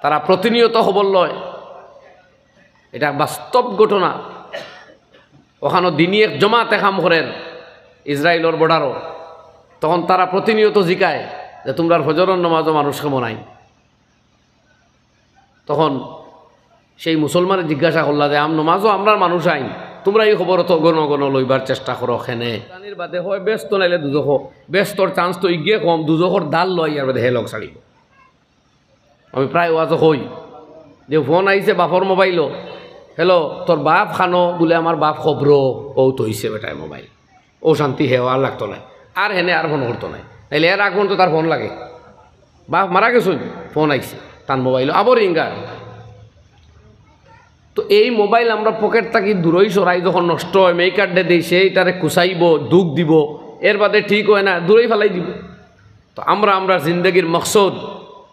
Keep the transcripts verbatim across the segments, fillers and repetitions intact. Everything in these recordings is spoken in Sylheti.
তারা প্রতিনিয়ত খবর লয়, এটা বাস্তব ঘটনা। ওখানো দিনি এক জমাতে কাম করের ইসরায়েলর বর্ডারো, তখন তারা প্রতিনিয়ত জিকায় যে, "তুমরার ফজরর নমাজো মানুষ কেমন আইন?" তখন সেই মুসলমানে জিজ্ঞাসা করলা যে, "আম নমাজো আমরার মানুষ আইন, তুমরা ই খবর অত ঘন ঘন লইবার চেষ্টা করো কেনে?" জানির বাদে হয় বেহেস্ত নাইলে দুজখ, বেহেস্তর চান্স তো ইগিয়ে কম, দুজখর দ্বার লই আর বাদে হে লগ ছাড়িব। আমি প্রায় ওয়াজো কই যে ফোন আইছে বাপর মোবাইলো, "হ্যালো, তোর বাপ খানো?" বুলে, "আমার বাপ খবরো।" ও তো হইছে বেটায় মোবাইল, ও শান্তি, হে আর লাগতো নায়, আর হেনে আর ফোন করতো নায়, নাইলে এর আগ পর্যন্ত তার ফোন লাগে। বাপ মারা গেছইন, ফোন আইছে তার মোবাইলো, আবার রিঙ্গার। তো এই মোবাইল আমরা পকেট থাকি দূরই সরাই, যখন নষ্ট হয়, মেকারডে দেই, সে এটারে কুচাইব, দুখ দিব, এর বাদে ঠিক হয় না, দূরই ফালাই দিব। তো আমরা, আমরার জিন্দেগির মকসদ,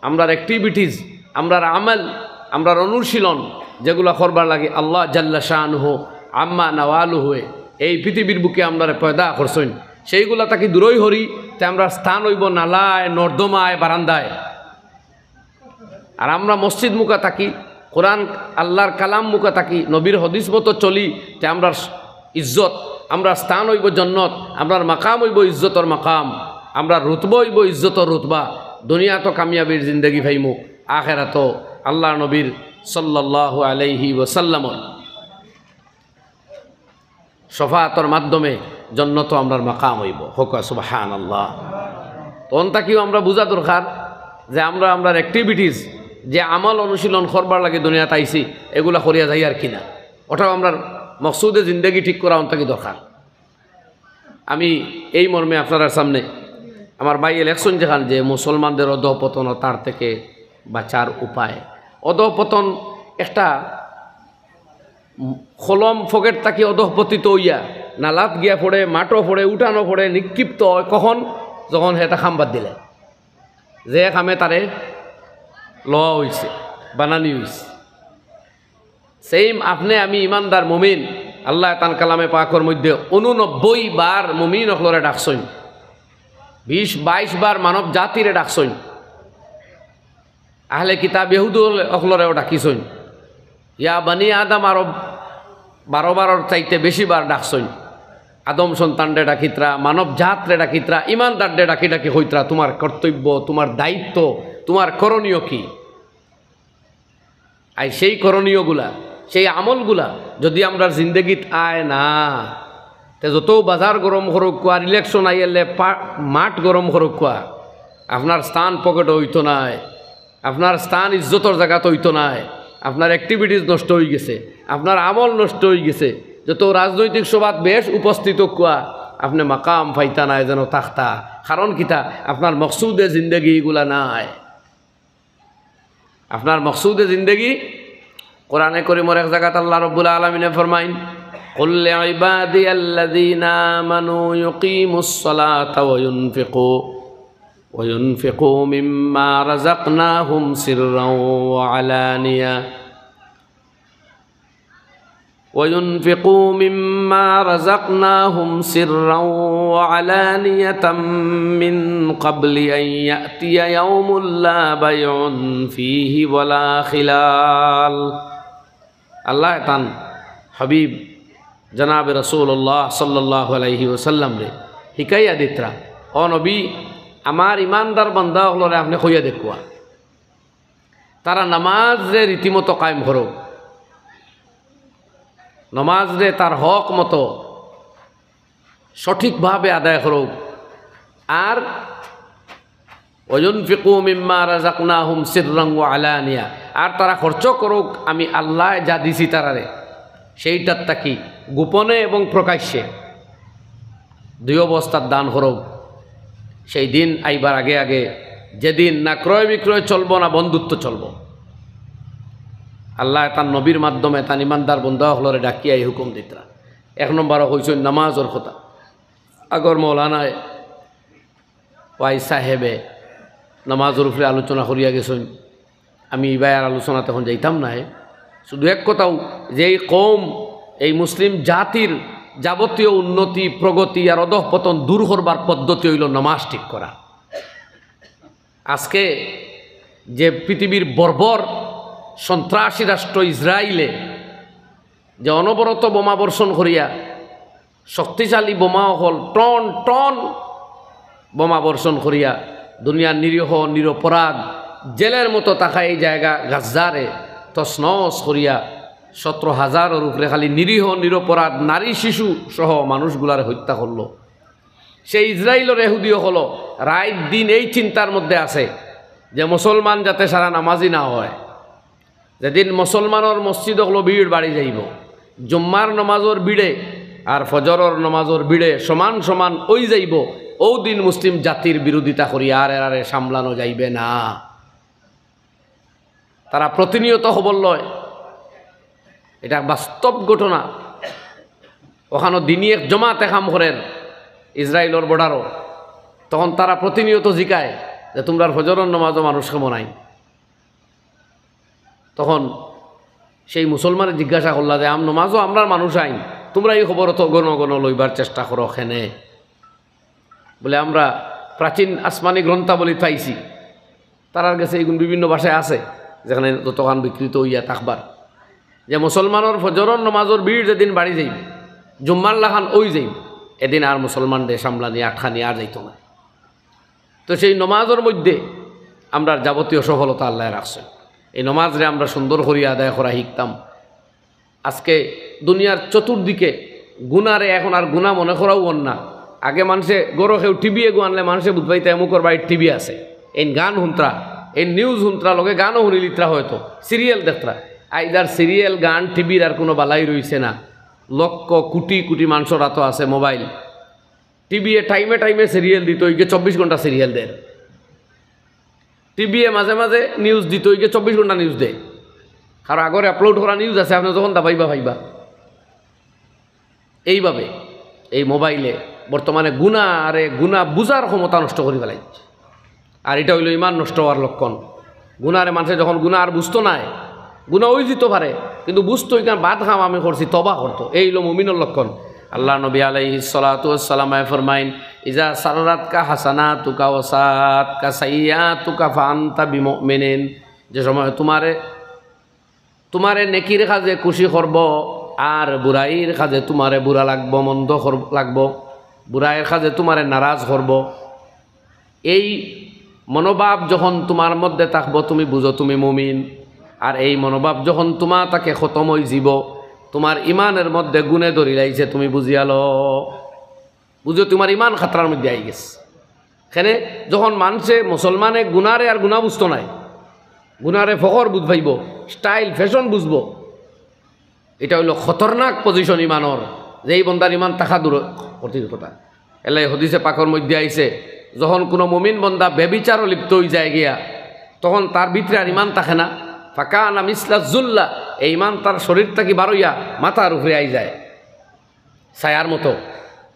আমরার অ্যাক্টিভিটিস, আমরার আমল, আমরার অনুশীলন, যেগুলা করবার লাগি আল্লাহ জাল্লা শানুহু আম্মা নাওয়ালুহুয়ে এই পৃথিবীর বুকে আমরারে পয়দা করছইন, সেইগুলা থাকি দূরই হরি, তে আমরার স্থান অইব নালায়, নর্দমায়, বারান্দায়। আর আমরা মসজিদ মুখা থাকি, কোরআন, আল্লাহর কালাম মুখা থাকি, নবীর হদিস মতো চলি, তে আমরার ইজ্জত, আমরার স্থান অইব জন্নত, আমরার মাকাম অইব ইজ্জতর মাকাম, আমরার রুতবা অইব ইজ্জতর রুতবা। দুনিয়াত কামিয়াবির জিন্দেগি পাইমু, আখেরাত আল্লাহর নবীর সাল্লাল্লাহু আলাইহি ওয়াসাল্লামর শফাআতর মাধ্যমে জন্নত আমরার মাকাম অইব। কউক্কা সুবহানাল্লাহ। তখন থাকিও আমরা বুঝা দরকার যে আমরা, আমরার অ্যাক্টিভিটিস, যে আমল অনুশীলন করবার লাগি দুনিয়াত আইছি, এগুলা করিয়া যাইয়ার কিনা, ওটাও আমরার মকসুদে জিন্দেগি ঠিক করা অন থাকি দরকার। আমি এই মর্মে আপনারার সামনে আমার ভাই ইলেকশন যেখান যে মুসলমানদের অধঃপতন, তার থেকে বাঁচার উপায়। অধঃপতন একটা কলম পকেট থাকি অধঃপতিত অইয়া নালাত গিয়া পড়ে, মাঠো পড়ে, উঠানো পড়ে, নিক্ষিপ্ত হয়। কখন? যখন হে এটা কাম বাদ দিলে, যে কামে তারে লওয়া অইছে, বানানি অইছে। সেম আপনে আমি ইমানদার মুমিন, আল্লায় তান কালামে পাকর মধ্যে ঊননব্বই বার মুমিন অকলরে ডাকছইন, বিশ বাইশ বার মানব জাতিরে ডাকছইন। আহলে কিতাব ইহুদি অকলরেও ডাকিছইন, ইয়া বানি আদম আরো বারো বারর চাইতে বেশি বার ডাকছইন। আদম সন্তানরে ডাকিত্রা, মানব জাতরে ডাকিত্রা, ইমানদাররে ডাকি ডাকি কইত্রা, তুমার কর্তব্য, তুমার দায়িত্ব, তুমার করণীয় কি? আর সেই করণীয়গুলা, সেই আমলগুলা যদি আমরার জিন্দেগিত আয় না, তে যত বাজার গরম করউক্কা, ইলেকশন আইলে পা-, মাঠ গরম করউক্কা, আপনার স্থান পকেটো অইতো নায়, আপনার স্থান ইজ্জতর জাগাত অইতো নায়, আপনার অ্যাক্টিভিটিস নষ্ট অইগেছে, আপনার আমল নষ্ট অইগেছে। যত রাজনৈতিক সভাত বেশ উপস্থিত অউক্কা, আপনে মাকাম পাইতা নায় যেন থাকতা। কারণ কিতা? আপনার মকসুদে জিন্দেগি ইগুলা নায়। আপনার মকসুদে জিন্দেগি, কোরআনে করিমর এক জাগাত আল্লাহ রব্বুল আলামিনে ফরমাইন, "قل لعبادي الذين آمنوا يقيموا الصلاة وينفقوا، وينفقوا مما رزقناهم سرا وعلانية، وينفقوا مما رزقناهم سرا وعلانية من قبل أن يأتي يوم لا بيع فيه ولا خلال।" আল্লায় তান হাবিব জনাবে রাসূলুল্লাহ সাল্লাল্লাহু আলাইহি ওয়াসাল্লামরে হিকাইয়া দিত্রা, "ও নবী, আমার ইমানদার বান্দা অকলরে আপনে কইয়া দেখুয়া, তারা নামাজরে রীতিমতো কায়েম করউক, নামাজরে তার হক মতো সঠিকভাবে আদায় করউক, আর ওয়ায়ুনফিকু মিম্মা রাযাকনাহুম সিররান ওয়া আলানিয়া, আর তারা খরচ করউক আমি আল্লায় যা দিছি তারারে, সেইটার থাকি গোপনে এবং প্রকাশ্যে।" দুই অবস্থাত দান করউক। সেই দিন আইবার আগে আগে, যেদিন না ক্রয় বিক্রয় চলবো, না বন্ধুত্ব চলবো। আল্লায় তান নবীর মাধ্যমে তান ইমানদার বন্দা অকলরে ডাকিয়া এই হুকুম দিতরা। এক নম্বরে কইছইন নামাজর কথা। আগর মৌলানায়, ওয়াইজ সাহেবে নামাজর উপরে আলোচনা করিয়া গেছইন। আমি ইবায় আর আলোচনাত এখন যাইতাম নায়। শুধু এক কথাউ, যে এই কওম, এই মুসলিম জাতির যাবতীয় উন্নতি, প্রগতি আর অধঃপতন দূর করবার পদ্ধতি অইলো নামাজ ঠিক করা। আজকে যে পৃথিবীর বর্বর সন্ত্রাসী রাষ্ট্র ইসরায়েলে যে অনবরত বোমা বর্ষণ করিয়া, শক্তিশালী বোমা অকল টন টন বোমা বর্ষণ করিয়া দুনিয়ার নিরীহ নিরপরাধ জেলের মতো থাকা এই জায়গা গাজ্জারে তছনছ করিয়া সতেরো হাজারর উপরে খালি নিরীহ নিরপরাধ নারী শিশু সহ মানুষগুলারে হত্যা করলো। সেই ইসরায়েলর এহুদি অকল রাইত দিন এই চিন্তার মধ্যে আছে যে মুসলমান যাতে সারা নামাজি না হয়। যেদিন মুসলমানর মসজিদ অকল ভিড় বাড়ি যাইব, জুম্মার নমাজর ভিড়ে আর ফজরর নমাজর ভিড়ে সমান সমান অই যাইব, ও দিন মুসলিম জাতির বিরোধিতা করি আর এরারে সামলানো যাইবে না। তারা প্রতিনিয়ত খবর লয়, এটা বাস্তব ঘটনা। ওখানো দিনই এক জমাতে কাম করের ইসরায়েলর বর্ডারও, তখন তারা প্রতিনিয়ত জিকায় যে, "তোমরার ফজরর নমাজও মানুষ কেমন আইন?" তখন সেই মুসলমানে জিজ্ঞাসা করলা যে, "আম নমাজও আমরার মানুষ আইন, তোমরা এই খবর তো ঘন ঘন লইবার চেষ্টা করো কেনে?" বলে, "আমরা প্রাচীন আসমানি গ্রন্থাবলী পাইছি, তারার গেছে এইগুন বিভিন্ন ভাষায় আছে, যেখানে যতখান বিকৃত হইয়া থাকবার, যে মুসলমানর ফজরর নমাজর ভিড় যেদিন বাড়ি যাইব, জুম্মার লাখান অই যাইব, এদিন আর মুসলমান দেশ আমলা নিয়ে আটখানি আর যাইতো না।" তো সেই নমাজর মধ্যে আমরার যাবতীয় সফলতা আল্লায় রাখছে। এই নমাজরে আমরা সুন্দর করিয়া আদায় করা শিখতাম। আজকে দুনিয়ার চতুর্দিকে গুনারে এখন আর গুনা মনে করাও অর না। আগে মানষে ঘরো কেউ টিভি এগু আনলে মানষে বুঝবাইতা অমুকর বাড়ির টিভি আছে, এইন গান হুনত্রা, এইন নিউজ হুনত্রা, লগে গানও হুনিলিত্রা, হয়তো সিরিয়াল দেখত্রা। আইজ আর সিরিয়াল, গান, টিভির আর কোনো বালাই রইছে না। লক্ষ কোটি কোটি মানষর আতো আছে মোবাইল। টিভিয়ে টাইমে টাইমে সিরিয়াল দিত, ইগে চব্বিশ ঘন্টা সিরিয়াল দের। টিভিয়ে মাঝে মাঝে নিউজ দিত, ইগে চব্বিশ ঘন্টা নিউজ দেয়। কারণ আগরে আপলোড করা নিউজ আছে, আপনে যখন দাবাইবা পাইবা। এইভাবে এই মোবাইলে বর্তমানে গুনারে গুনা বুঝার ক্ষমতা নষ্ট করি ফেলাইছে। আর এটা হইল ইমান নষ্ট হওয়ার লক্ষণ। গুনারে মানষে যখন গুনা আর বুঝতো নায়, গুনা অই যিতো পারে, কিন্তু বুঝতো ইখান বাদ কাম আমি করছি, তবা করতো। এই হইল মুমিনর লক্ষণ। আল্লার নবী আলাইহিস সালাতু ওয়াস সালামে ফরমাইন, "ইজা সাররাতকা হাসানাতুকা ওয়া সাআতকা সাইয়্যাতুকা ফাআনতা বিমুমিনিন।" যে সময় তুমারে, তুমারে নেকির কাজে খুশি করব, আর বুরাইর কাজে তুমারে বুরা লাগব, মন্দ কর-, লাগব, বুরাইর কাজে তুমারে নারাজ করব, এই মনোভাব যখন তুমার মধ্যে থাকবো, তুমি বুঝো তুমি মুমিন। আর এই মনোভাব যখন তুমা থাকি খতম অই যিবো, তুমার ইমানর মধ্যে গুনে ধরিলাইছে, তুমি বুঝিয়া লও, বুঝো তুমার ইমান খাতরার মধ্যে আই গেছে। কেনে, যখন মানষে, মুসলমানে গুনারে আর গুনা বুঝতো নায়, গুনারে ফখর বুঝ পাইবো, স্টাইল, ফ্যাশন বুঝবো, এটা হইল খতরনাক পজিশন ইমানর, যে এই বন্দার ইমান থাকা দূর কঠিন কথা। এলাই হাদিসে পাকর মধ্যে আইছে, যখন কোনো মুমিন বন্দা ব্যভিচারও লিপ্ত অই যায় গিয়া, তখন তার ভিতরে আর ইমান থাকে না। ফাকানা মিসলা জুল্লা, এই ইমান তার শরীর থাকি বারইয়া মাথার উপরে আই যায় ছায়ার মতো।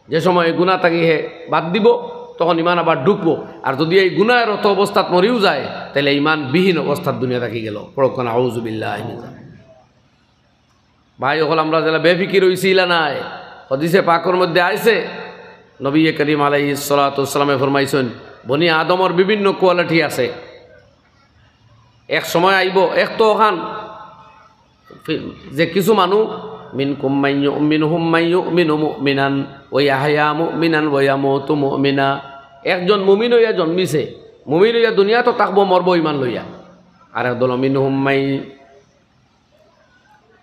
যে সময় এই গুনা থাকি হে বাদ দিব, তখন ইমান আবার ঢুকবো। আর যদি এই গুনায় রত অবস্থাত মরিও যায়, তাহলে ইমান বিহীন অবস্থাত দুনিয়া থাকি গেল। পড়ুক্কা না, আউযুবিল্লাহি মিন জালিক। ভাই অকল, আমরা যেলা বেফিকির অইছি ইলা নায়। হাদিসে পাকর মধ্যে আইছে, নবী করিম আলাইহিস সালাতু ওয়াস সালামে ফরমাইছইন, বনি আদমর বিভিন্ন কোয়ালিটি আছে। এক সময় আইবো, এক তো অখান যে কিছু মানুষ, মিনকুম মাইয়ু-, মিনহুম মাইয়ুমিনু মুমিনান ওয়া ইয়াহইয়া মুমিনান ওয়া ইয়ামুতু মুমিনা। একজন মুমিন অইয়া জন্মিছে, মুমিন অইয়া দুনিয়াত থাকবো, মরবো ইমান লইয়া। আর এক দল, মিনহুম মাই-,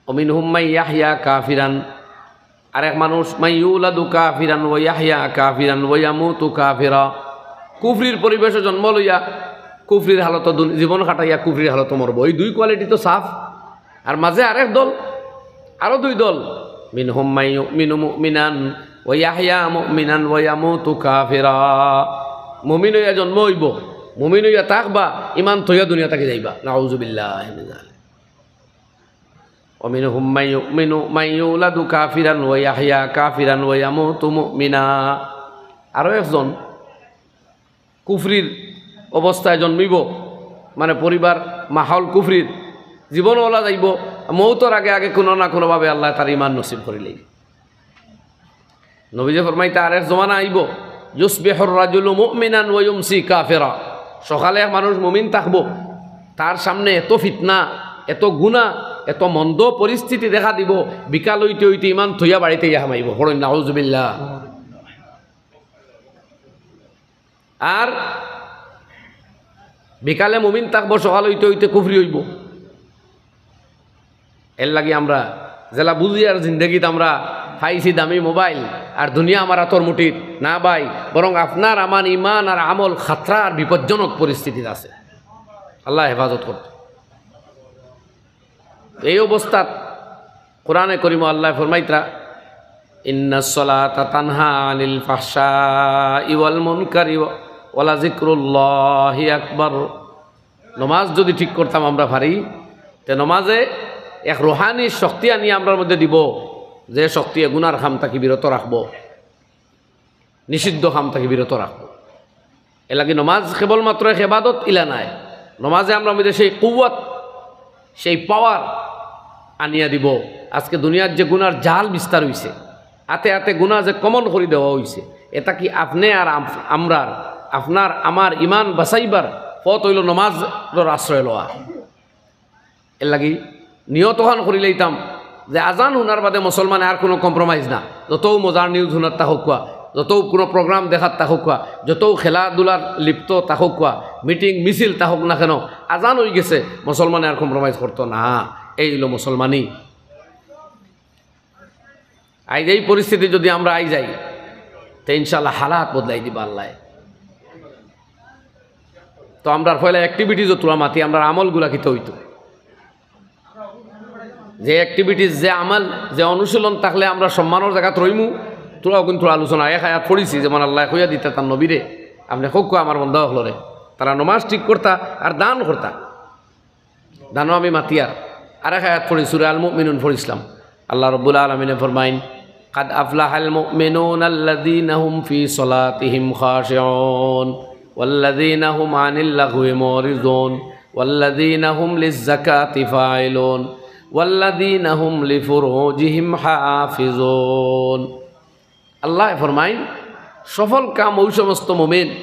ওয়া মিনহুম মাই ইয়াহইয়া কাফিরান, আরেক মানুষ, মাই ইউলাদু কাফিরান ওয়া ইয়াহইয়া কাফিরান ওয়া ইয়ামুতু কাফিরা। কুফরির পরিবেশো জন্ম লইয়া, কুফরির হালতো দুন-, জীবন কাটাইয়া, কুফরির হালতো মরবো। এই দুই কোয়ালিটি তো সাফ। আর মাঝে আরেক দল, আরো দুই দল, মিনহুম মাই ইউমিনু মুমিনান ওয়া ইয়াহইয়া মুমিনান ওয়া ইয়ামুতু কাফিরা। মুমিন অইয়া জন্ম অইবো, মুমিন অইয়া থাকবা, ইমান থইয়া দুনিয়া থাকি যাইবা। নাউযুবিল্লাহি মিন যালিক। ওয়া মিনহুম মাই ইউমিনু, মাই ইউলাদু কাফিরান ওয়া ইয়াহইয়া কাফিরান ওয়া ইয়ামুতু মুমিনা। আরো একজন কুফরির অবস্থায় জন্মিবো, মানে পরিবার মাহল কুফরির, জীবন ওলা যাইবো, মৌতর আগে আগে কোনো না কোনোভাবে আল্লায় তার ইমান নসিব করিলেই। নবীজি ফরমাইতা, আরেক জমানা আইবো, ইউসবিহুর রাজুলু মুমিনান ওয়া ইউমসি কাফিরা। সকালে এক মানুষ মুমিন থাকবো, তার সামনে এত ফিতনা, এত গুনা, এত মন্দ পরিস্থিতি দেখা দিব, বিকাল অইতে অইতে ইমান থইয়া বাড়িত আইয়া হামাইব। পড়ইন নাউজুবিল্লাহ। আর বিকালে মুমিন থাকবো, সকাল অইতে অইতে কুফরি অইব। এরলাগি আমরা যেলা বুঝি আর জিন্দেগিত আমরা পাইছি দামি মোবাইল, আর দুনিয়া আমার আতর মুঠিত। না ভাই, বরং আপনার আমার ইমান আর আমল খাতরা আর বিপজ্জনক পরিস্থিতিত আছে। আল্লায় হেফাজত করউক। এই অবস্থাত কোরআনে করিমো আল্লায় ফরমাইতরা, "ইন্নাস সালাতা তানহা আনিল ফাহশাই ওয়াল মুনকারি ওয়ালা যিকরুল্লাহি আকবার।" নমাজ যুদি ঠিক করতাম আমরা পারি, তে নমাজে এক রুহানি শক্তি আনিয়া আমরার মধ্যে দিব, যে শক্তিয়ে গুনার কাম থাকি বিরত রাখবো, নিষিদ্ধ কাম থাকি বিরত রাখবো। এরলাগি নমাজ কেবলমাত্র এক ইবাদত ইলা নায়, নমাজে আমরার মধ্যে সেই কুওয়াত, সেই পাওয়ার আনিয়া দিব। আজকে দুনিয়ার যে গুনার জাল বিস্তার অইছে, আতে আতে গুনা যে কমন করি দেওয়া অইছে, এতা কি আপনে আর আম-, আমরার, আপনার আমার ইমান বাঁচাইবার পথ অইলো নমাজর আশ্রয় লওয়া। এরলাগি নিয়তখান করি লইতাম যে আজান হুনার বাদে মুসলমানে আর কুনু compromise না। যতউ মজার news হুনাত থাকউক্কা, যতউ কুনু program দেখাত থাকউক্কা, যতউ খেলাধুলার লিপ্ত থাকউক্কা, meeting মিছিল থাকউক না কেন, আজান অইগেছে, মুসলমানে আর compromise করতো না। এই অইলো মুসলমানি। আইজ এই পরিস্থিতি যুদি আমরা আই যাই, তে ইনশাআল্লাহ হালাত বদলাই দিবা আল্লায়। তো আমরার পয়লা activities-ও থুড়া মাতি, আমরার আমলগুলা কিতা অইতো? যে activities, যে আমল, যে অনুশীলন থাকলে আমরা সম্মানর জাগাত রইমু, থুড়া অগুন থুড়া আলোচনা। এক আয়াত পড়ছি, যেমন আল্লায় কইয়া দিতা তান নবীরে, "আপনে কউক্কা আমার বন্দা অকলরে, তারা নমাজ ঠিক করতা আর দান করতা।" দানো আমি মাতিয়ার। আরেক আয়াত পড়ি, সূরা আল মুমিনুন পড়ছিলাম। আল্লাহ রাব্বুল আলামিনে ফরমাইন, "কাদ আফলাহাল মুমিনুনা আল্লাযীনা হুম ফী সালাতিহিম খাশিউন, ওয়াল্লাযীনা হুম আনিল লাগবি মুরিজুন, ওয়াল্লাযীনা হুম লিয-যাকাতি ফাইলুন, ওয়াল্লাযীনা হুম লিফুরুজিহিম হাফিজুন।" আল্লায় ফরমাইন, সফল কাম অউ সমস্ত মুমিন,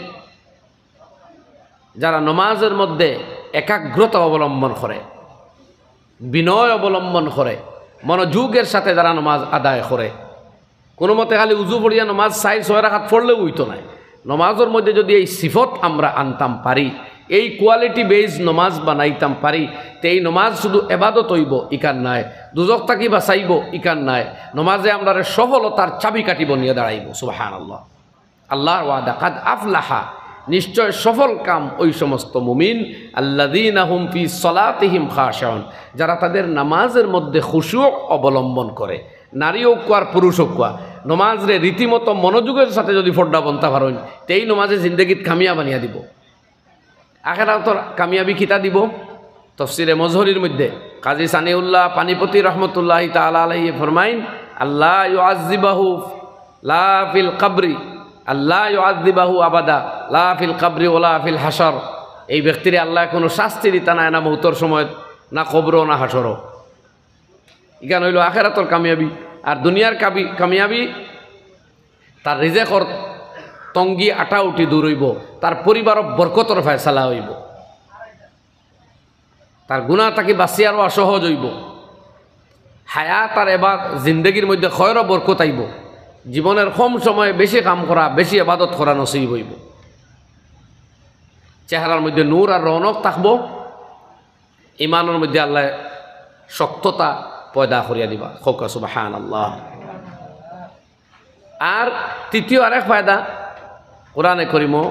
যারা নমাজর মধ্যে একাগ্রতা অবলম্বন করে, বিনয় অবলম্বন করে, মনোযোগের সাথে যারা নমাজ আদায় করে, কুনুমতে খালি উজু পড়িয়া নমাজ চাইর ছয় রাকাত পড়লেউ অইতো নায়। নমাজর মধ্যে যুদি এই সিফত আমরা আনতাম পারি, এই quality base নমাজ বানাইতাম পারি, তে এই নমাজ শুধু এবাদত অইবো, ইখান নায়, দুজখ থাকি বাঁচাইবো, ইখান নায়, নমাজে আমরারে সফলতার চাবিকাঠি বনিয়া দাঁড়াইবো। সুবহানাল্লাহ। আল্লাহর ওয়াদা, "কাদ আফলাহা", নিশ্চয় সফল কাম অউ সমস্ত মুমিন, "আল্লাযীনা হুম ফী সালাতিহিম খাশিউন", যারা তাদের নামাজের মধ্যে খুশু অবলম্বন করে। নারী অউক্কা আর পুরুষ অউক্কা, নমাজরে রীতিমতো মনোযোগের সাথে যুদি পড়তা বনতা পারইন, তে এই নমাজে জিন্দেগিত কামিয়াব আনিয়া দিবো। আখেরাতর কামিয়াবি কিতা দিবো? তফসিরে মজহরির মধ্যে কাজী সানিউল্লাহ পানিপতি রহমতুল্লাহি তাআলা আলাইহি ফরমাইন, "আল্লা ইউআযযিবাহু লা ফিল কবরি, আল্লা ইউআযযিবাহু আবাদা, লা ফিল কবরি ওয়ালা ফিল হাশর।" এই ব্যক্তিরে আল্লায় কুনু শাস্তি দিতা নায়, না মউতর সময়, না কবরো, না হাশরো। ইখান অইলো আখেরাতর কামিয়াবি। আর দুনিয়ার কাবি-, কামিয়াবি, তার রিজেকর তঙ্গি আটাউটি দূর অইবো, তার পরিবারো বরকতর ফয়সালা অইবো, তার গুনা থাকি বাঁচিয়ারও সহজ অইবো। হায়াত আর এবার জিন্দেগির মধ্যে খয়রো বরকত আইবো। জীবনের কম সময়ে বেশি কাম করা, বেশি ইবাদত করা নসিব অইবো। চেহারার মধ্যে নূর আর রৌনক থাকবো। ইমানর মধ্যে আল্লায় শক্ততা পয়দা করিয়া দিবা। কউক্কা সুবহানাল্লাহ। আর তৃতীয় আরেক ফায়দা, কোরআনে করিমো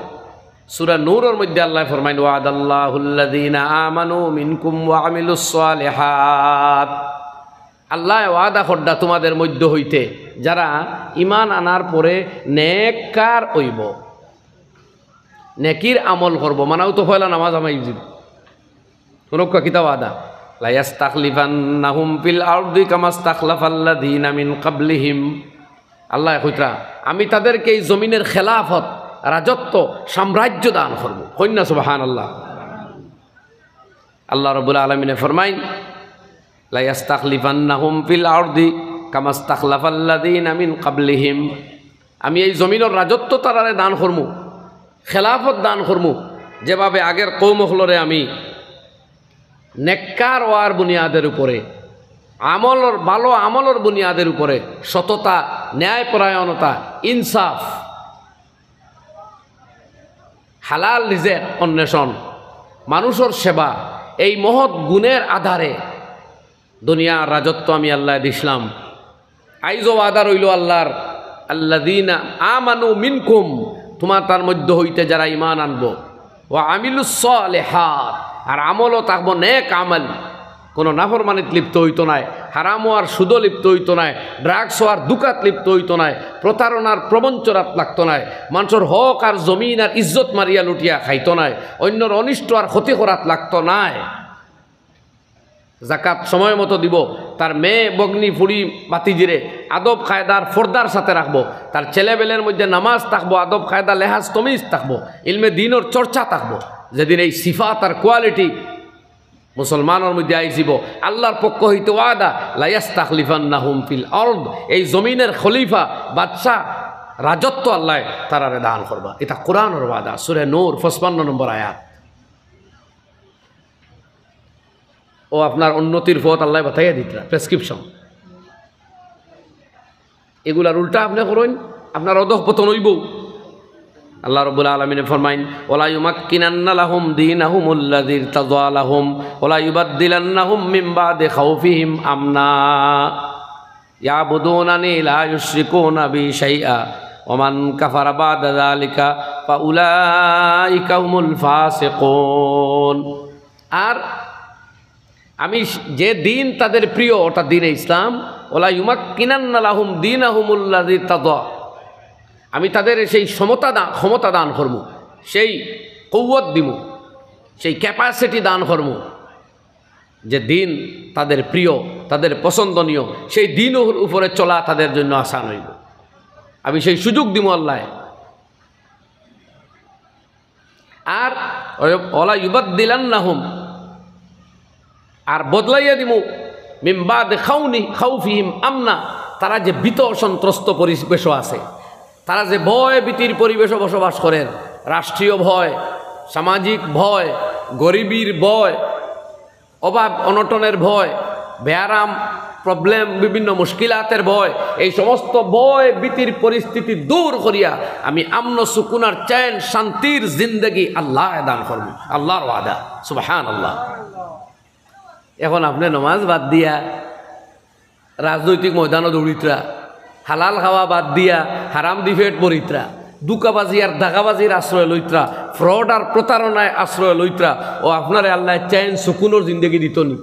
সূরা নূরর মধ্যে আল্লায় ফরমাইন, "ওয়াদাল্লাহুল্লাযীনা আমানু মিনকুম ওয়া আমিলুস সালিহাত।" আল্লায় ওয়াদা কররা তোমাদের মধ্য হইতে যারা ইমান আনার পরে নেককার অইবো, নেকির আমল করবো, মানে অউ তো পয়লা নামাজ হামাই যিবো। হুনউক্কা কিতা ওয়াদা? "লায়াস্তাখলিফান্নাহুম ফিল আরদি কামাস্তাখলাফাল্লাযীনা মিন ক্বাবলিহিম।" আল্লায় কইতরা, "আমি তাদেরকে এই জমিনের খেলাফত, রাজত্ব, সাম্রাজ্য দান করমু।" কইন না সুবহানাল্লাহ। আল্লাহ রাব্বুল আলামিনে ফরমাইন, "লায়াস্তাখলিফান্নাহুম ফিল আরদি কামাস্তাখলাফাল্লাযীনা মিন ক্বাবলিহিম।" আমি এই জমিনর রাজত্ব তারারে দান করমু, খেলাফত দান করমু, যেভাবে আগের কওম অকলরে আমি নেককার অওয়ার বুনিয়াদের উপরে, আমলর, ভালো আমলর বুনিয়াদের উপরে, সততা, ন্যায়পরায়ণতা, ইনসাফ, হালাল রিজেক অন্বেষণ, মানুষর সেবা, এই মহৎ গুণের আধারে দুনিয়ার রাজত্ব আমি আল্লায় দিছলাম। আইজও ওয়াদা রইলো আল্লার, "আল্লাযীনা আমানু মিনকুম", তুমাতার মধ্য হইতে যারা ঈমান আনবো, "ওয়া আমিলুস সালিহাত", আর আমলও থাকবো নেক আমল, কোনো নাফরমানিত লিপ্ত হইতো নায়, হারাম অওয়ার সুদো লিপ্ত হইতো নায়, drugs অওয়ার ধুকাত লিপ্ত হইতো নায়, প্রতারণার প্রবঞ্চনাত লাগতো নায়, মানষর হক আর জমিন আর ইজ্জত মারিয়া লুটিয়া খাইতো নায়, অইন্যর অনিষ্ট আর ক্ষতি করাত লাগতো নায়। জাকাত সময় মতো দিবো, তার মেয়ে, ভগ্নী, ফুড়ি, ভাতিজিরে আদব কায়দার পর্দার সাথে রাখবো, তার ছেলেবেলের মধ্যে নামাজ থাকবো, আদব কায়দা, লেহাজ তমিজ থাকবো, ইলমে দ্বীনর চর্চা থাকবো। যেদিন এই সিফাত আর quality মুসলমানর মধ্যে আইযিবো, আল্লার পক্ষ হইতে ওয়াদা, "লা ইয়াস্তাখলিফান্নাহুম ফিল আরদ", এই জমিনের খলিফা, বাদশা, রাজত্ব আল্লায় তারারে দান করবা। ইটা কোরআনর ওয়াদা, সূরা নূর, পঁচপান্ন নম্বর আয়াত। ও আপনার উন্নতির পথ আল্লায় বাতাইয়া দিতরা, prescription। এগুলার উল্টা আপনে করইন, আপনার অধঃপতন অইবো। আল্লাহ রাব্বুল আলামিনে ফরমাইন, "ওয়ালা ইউমাক্কিনান্না লাহুম দীনাহুমুল্লাযী ইরতাযা লাহুম ওয়ালা ইউবাদদিলান্নাহুম মিন বাদি খাউফিহিম আমনা ইয়াবুদুনানি লা ইউশরিকুনা বি শাইআ ওয়া মান কাফারা বাদা যালিকা ফাউলাইকা হুমুল ফাসিকুন।" আর আমি যে দ্বীন তাদের প্রিয়, অর্থাৎ দ্বীনে ইসলাম, "ওয়ালা ইউমাক্কিনান্না লাহুম দীনাহুমুল্লাযী ইরতাযা", আমি তাদের সেই সমতা দা-, ক্ষমতা দান করমু, সেই কৌয়ত দিমু, সেই capacity দান করমু, যে দ্বীন তাদের প্রিয়, তাদের পছন্দনীয়, সেই দ্বীনর উপরে চলা তাদের জন্য আসান অইবো। আমি সেই সুযোগ দিমু আল্লায়। আর ওয়ালা ইউবাদদিলান্নাহুম, আর বদলাইয়া দিমু, মিন বাদি খাউনি-, খাউফিহিম আমনা, তারা যে ভীত সন্ত্রস্ত পরিবেশো আছে, তারা যে ভয় ভীতির পরিবেশো বসবাস করের, রাষ্ট্রীয় ভয়, সামাজিক ভয়, গরিবীর ভয়, অভাব অনটনের ভয়, বেয়ারাম, problem, বিভিন্ন মুশকিলাতের ভয়, এই সমস্ত ভয় ভীতির পরিস্থিতি দূর করিয়া আমি আমন সুকুনার চ্যান শান্তির জিন্দেগি আল্লায় দান করমু। আল্লার ওয়াদা, সুবহানাল্লাহ। এখন আপনে নমাজ বাদ দিয়া রাজনৈতিক ময়দানো দৌড়িতরা, হালাল খাওয়া বাদ দিয়া হারামদি পেট ভরিতরা, ধুকাবাজি আর দাগাবাজির আশ্রয় লইতরা, fraud আর প্রতারণায় আশ্রয় লইতরা, ও আপনারে আল্লায় চ্যান সুকুনর জিন্দেগি দিতো নি?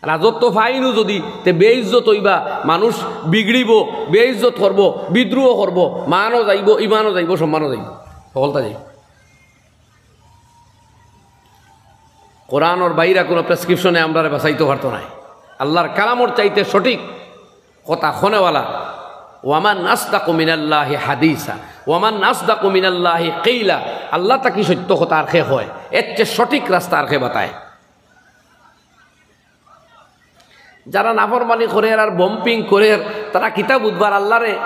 রাজত্ব পাইনও যদি, তে বেইজ্জত অইবা, মানুষ বিগড়িবো, বেইজ্জত করবো, বিদ্রোহ করবো, মানও যাইবো, ইমানও যাইবো, সম্মানও যাইবো, হকলতা যাইবো। কোরআনর বাইরা কুনু prescription এ আমরারে বাঁচাইতো পারতো নায়। আল্লার কালামর চাইতে সঠিক কথা কনেওয়ালা। ওয়ামান আসদাকু মিনাল্লাহি হাদিসা, ওয়ামান আসদাকু মিনাল্লাহি কিলা। আল্লা থাকি সত্য কথা আর কে কয়? এর চেয়ে সঠিক রাস্তা আর কে বাতায়? যারা নাফরমানি করের আর bombing করের, তারা কিতা বুঝবার আল্লারে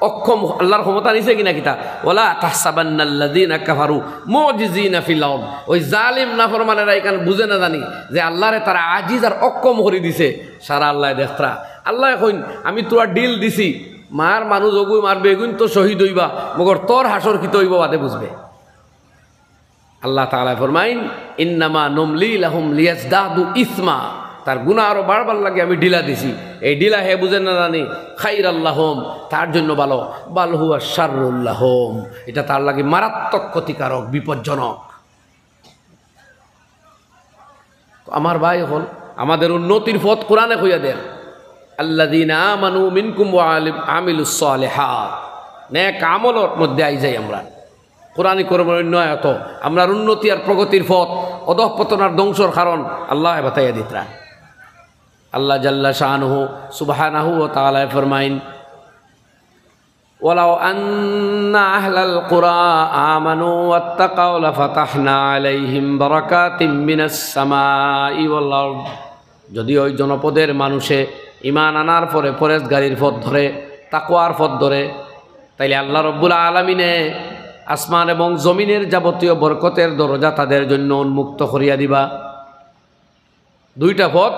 অক্ষম, আল্লার ক্ষমতা নিছে কিনা কিতা? ওয়ালা তাহসাবান্নাল্লাযীনা কাফারু মুজিজিনা ফিল আরদ। ওই জালিম নাফরমানেরা ইখান বুঝে না জানি যে আল্লারে তারা আজিজ আর অক্ষম করি দিছে। সারা আল্লায় দেখতরা। আল্লায় কইন, "আমি তোরা deal দিছি, মার মানুষ অগুইন, মার বেগুইন তো শহীদ অইবা, মগর তোর হাশর কিতা অইবো বাদে বুঝবে।" আল্লাহ তাআলায় ফরমাইন, "ইন্নামা নুমলি লাহুম লিয়াজদাদু ইসমা।" তার গুনাহ আরো বাড়বার লাগি আমি ঢিলা দিছি। এই ঢিলা হে বুঝে না জানি, খাইরাল লাহুম, তার জন্য ভালো, বাল হুয়া শাররুল লাহুম, এটা তার লাগি মারাত্মক ক্ষতিকারক, বিপজ্জনক। তো আমার ভাই অকল, আমাদের উন্নতির পথ কোরআনে কইয়া দের, "আল্লাযীনা আমানু মিনকুম ওয়া আলি-, আমিলুস সালিহাত।" নেক আমলর মধ্যে আই যাই আমরা। কোরআনি কর্মের অন্য আয়াত, আমরার উন্নতি আর প্রগতির পথ, অধঃপতন আর ধ্বংসর কারণ আল্লায় বাতাইয়া দিতরা। আল্লাহ জাল্লা শানুহু সুবহানাহু ওয়া তাআলায় ফরমাইন, "ওয়ালাউ আন্না আহলাল কুরা আমানু ওয়াত্তাকাউ লাফাতাহনা আলাইহিম বারাকাতিম মিনাস সামাই ওয়াল আরদ।" যদি ওই জনপদের মানুষে ঈমান আনার পরে পরেজগারির পথ ধরে, তাকওয়ার পথ ধরে, তাইলে আল্লাহ রব্বুল আলামিনে আসমান এবং জমিনের যাবতীয় বরকতের দরজা তাদের জন্য উন্মুক্ত করিয়া দিবা। দুইটা পথ,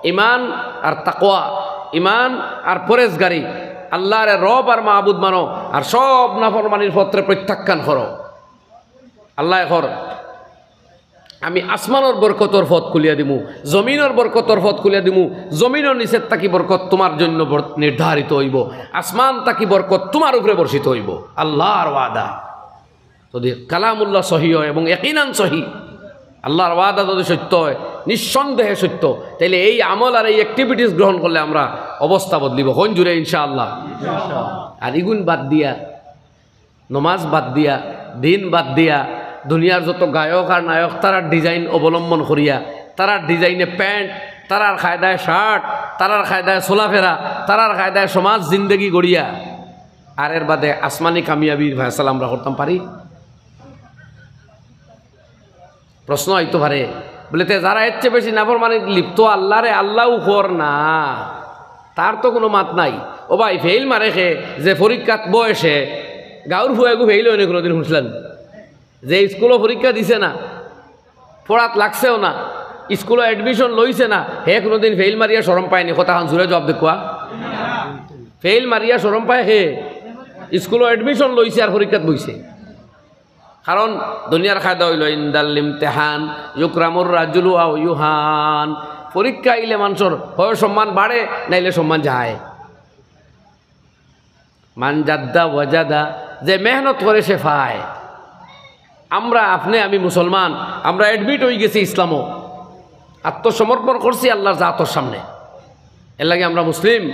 ইমান আর তাকওয়া, ইমান আর পরেজগারি। আল্লাহরে রব আর মাবুদ মানো, আর সব নাফরমানির পথরে প্রত্যাখ্যান করো। আল্লায় কর, "আমি আসমানর বরকতর পথ খুলিয়া দিমু, জমিনর বরকতর পথ খুলিয়া দিমু, জমিনর নিচের থাকি বরকত তুমার জন্য বর-, নির্ধারিত অইবো, আসমান থাকি বরকত তুমার উপরে বর্ষিত অইবো।" আল্লাহর ওয়াদা। যদি কালামুল্লাহ সহি অয়, এবং ইয়াকিনান সহি, আল্লাহর ওয়াদা যদি সত্য অয়, নিঃসন্দেহে সত্য, তাইলে এই আমল আর এই activities গ্রহণ করলে আমরা অবস্থা বদলিবো। কইন জুরে ইনশাআল্লাহ। আর ইগুন বাদ দিয়া, নমাজ বাদ দিয়া, দিন বাদ দিয়া, দুনিয়ার যত গায়ক আর নায়ক তারার design অবলম্বন করিয়া, তারার design-এ pant, তারার কায়দায় shirt, তারার কায়দায় চলাফেরা, তারার কায়দায় সমাজ জিন্দেগি গড়িয়া, আর এর বাদে আসমানি কামিয়াবির ফয়সালা আমরা করতাম পারি? প্রশ্ন আইতো পারে, বলে, "তে যারা এর চেয়ে বেশি নাফরমানিত লিপ্ত, আল্লাহরে আল্লাহও কর না, তার তো কুনু মাত নাই।" ও ভাই, ফেইল মারে কে? যে পরীক্ষাত বয় সে, গাউর ফুয়া এগু ফেইল অয় নি কুনুদিন হুনছলাম? যে স্কুলো পরীক্ষা দিছে না, পড়াত লাগছেও না, স্কুলো admission লইছে না, হে কুনুদিন ফেইল মারিয়া শরম পায় নি? কথা খান জুরে জবাব দেউক্কা। ফেইল মারিয়া শরম পায় কে? স্কুলো admission লইছে আর পরীক্ষাত বইছে। কারণ দুনিয়ার কায়দা অইলো, "ইনদাল ইমতিহান ইউকরামুর রাজুলু আও ইউহান।" পরীক্ষা আইলে মানষর হয় সম্মান বাড়ে, নাইলে সম্মান যায়। মান জাদ্দা ওয়াজাদা, যে মেহনত করে সে পায়। আমরা, আপনে, আমি মুসলমান, আমরা admit অইগেছি ইসলামো, আত্মসমর্পণ করছি আল্লাহর জাতর সামনে, এর লাগি আমরা মুসলিম।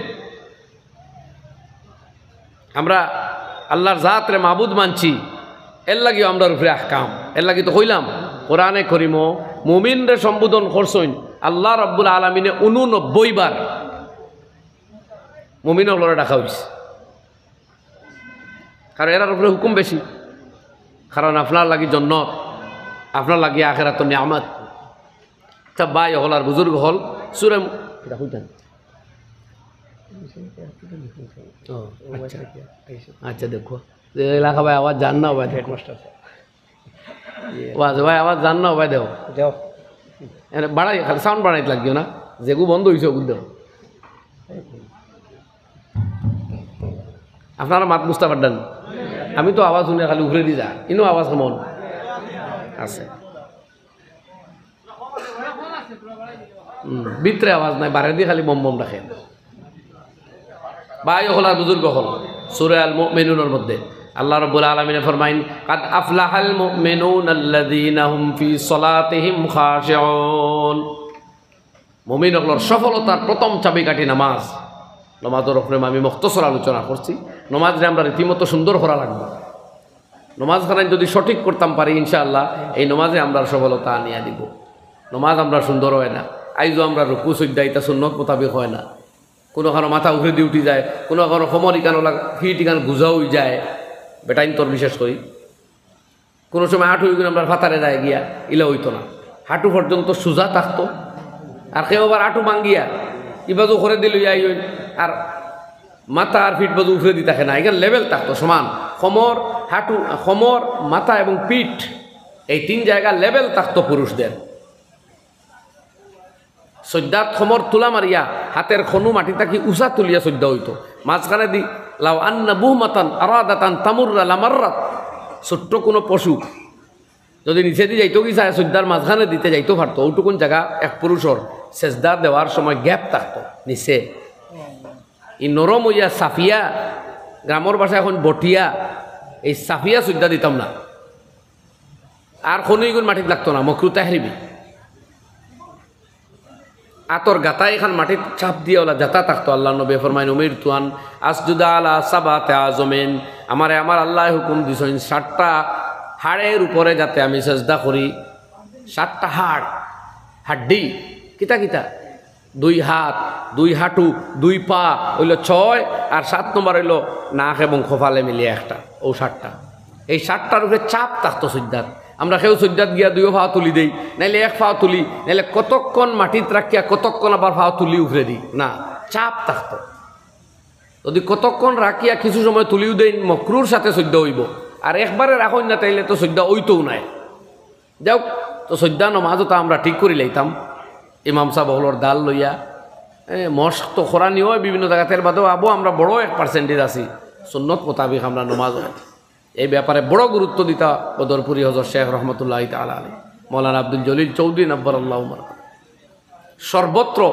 আমরা আল্লাহর জাতরে মাবুদ মানছি, এর লাগিও আমরার উপরে আহকাম। এর লাগি তো কইলাম, কোরআনে করিমো মুমিনরে সম্বোধন করছইন আল্লাহ রাব্বুল আলামিনে ঊননব্বই বার। মুমিন অকলরে ডাকা অইছে, কারণ এরার উপরে হুকুম বেশি, কারণ আপনার লাগি জন্নত, আপনার লাগি আখেরাতর নিয়ামত। তা ভাই অকল আর বুজুর্গ অকল, সুরে, এটা কইতাম। ও, আচ্ছা। আচ্ছা, দেখো। যে এলাকা ভাই আওয়াজ যার না, ভাই দেখো। Headmaster sir. ওয়াজ ভাই আওয়াজ যার না, ভাই দেখো। যাও। এনে বাড়াই, খালি সাউন্ড বাড়াইতে লাগিও না। যেগু বন্ধ অইছে, ওগু দেখো। আপনারা মাত বুঝতা পাররা নি? আমি তো আওয়াজ হুনি খালি উপরেদি যা। ইনো আওয়াজ কেমন? আছে। হুম, ভিতরে আওয়াজ নাই, বারেদি খালি বম বম ডাকে। ভাই অকল আর বুজুর্গ অকল, সূরা আল মুমিনুনর মধ্যে আল্লাহ রাব্বুল আলামিনে ফরমাইন, "কাদ আফলাহাল মুমিনুন আল্লাযীনা হুম ফি সালাতিহিম খাশিউন।" মুমিন অকলর সফলতার প্রথম চাবিকাঠি নামাজ। নামাজর উপরে আমি মুখতসর আলোচনা করছি। নামাজরে আমরা রীতিমতো সুন্দর করা লাগবো। নামাজ খানাইন যদি সঠিক করতাম পারি, ইনশাআল্লাহ, এই নামাজে আমরার সফলতা আনিয়া দিব। নামাজ আমরার সুন্দর অয় না, আইজও আমরার রুকু সইজদা ইতা সুন্নত মোতাবেক অয় না, কুনু কারো মাথা উপরেদি উঠি যায়, কুনু কারো কোমর ইখান অলা, ফিট ইখান গুজা অই যায়, বেটাইন্তর বিশেষ করি। কুনু সময় হাঁটু ইগুন আমরার ফাতারে যায় গিয়া, ইলা অইতো না। হাঁটু পর্যন্ত সুজা থাকতো, আর কেউ আবার হাঁটু ভাঙ্গিয়া ইবাজু করেদি লইয়া আইন, আর মাথা আর ফিট বাজু উপরেদি থাকে না, ইখান লেভেল থাকতো সমান। কোমর, হাঁটু, কোমর, মাথা এবং পিঠ, এই তিন জায়গা লেভেল থাকতো পুরুষদের। সইজদাত কোমর তুলা মারিয়া হাতের কনু মাটি থাকি উচা তুলিয়া সইজদা অইতো। মাঝখানেদি, "লাউ আন্না বুহমাতান আরাদাতান তামুররা লামাররাত", ছোট্ট কুনু পশু যদি নিচেদি যাইতো কি চায়, সইজদার মাঝখানেদি তে যাইতো পারতো। অউটুকুন জাগা এক পুরুষর সেজদা দেওয়ার সময় গ্যাপ থাকতো নিচে। ই নরম অইয়া সাফিয়া, গ্রামর ভাষায় অখন বটিয়া, এই সাফিয়া সইজদা দিতাম না। আর কনু ইগুন মাটিত লাগতো না, মকরু তাহরিমি। আতর গাতা ইখান মাটিত চাপ দিয়া অলা যাতা থাকতো। আল্লাহর নবী ফরমাইন, "উমিরতু আন আসজুদা আলা সাবাতে আজমিন।" আমারে আমার আল্লায় হুকুম দিছইন, সাতটা হাড়ের উপরে যাতে আমি সেজদা করি। সাতটা হাড়, হাড্ডি, কিতা কিতা? দুই হাত, দুই হাঁটু, দুই পা, অইলো ছয়, আর সাত নম্বর অইলো নাক এবং কপালে মিলিয়া একটা, অউ সাতটা। এই সাতটার উপরে চাপ থাকতো সইজদাত। আমরা কেউ সইজদাত গিয়া দুইও পা তুলি দেই, নাইলে এক পা তুলি, নাইলে কতক্ষণ মাটিত রাখিয়া কতক্ষণ আবার পা তুলি উপরেদি, না, চাপ থাকতো। যদি কতক্ষণ রাখিয়া কিছু সময় তুলিও দেইন, মকরুর সাথে সইজদা অইবো, আর একবারে রাখইন না, তাইলে তো সইজদা অইতোউ নায়। যাউক, তো সইজদা নমাজও তো আমরা ঠিক করি লাইতাম। ইমাম সাব অকলর দাল লইয়া, এ, মশক তো করানি অয় বিভিন্ন জাগাত, এর বাদেও আবো আমরা বড় এক percentage আছি, সুন্নত মোতাবিক আমরা নমাজ অয়। এই ব্যাপারে বড় গুরুত্ব দিতা বদরপুরি হজরত শেখ রহমতুল্লাহ তাআলা আলাইহি, মৌলানা আব্দুল জলিল চৌধুরী নব্বরাল্লাহু মারকাদা। সর্বত্র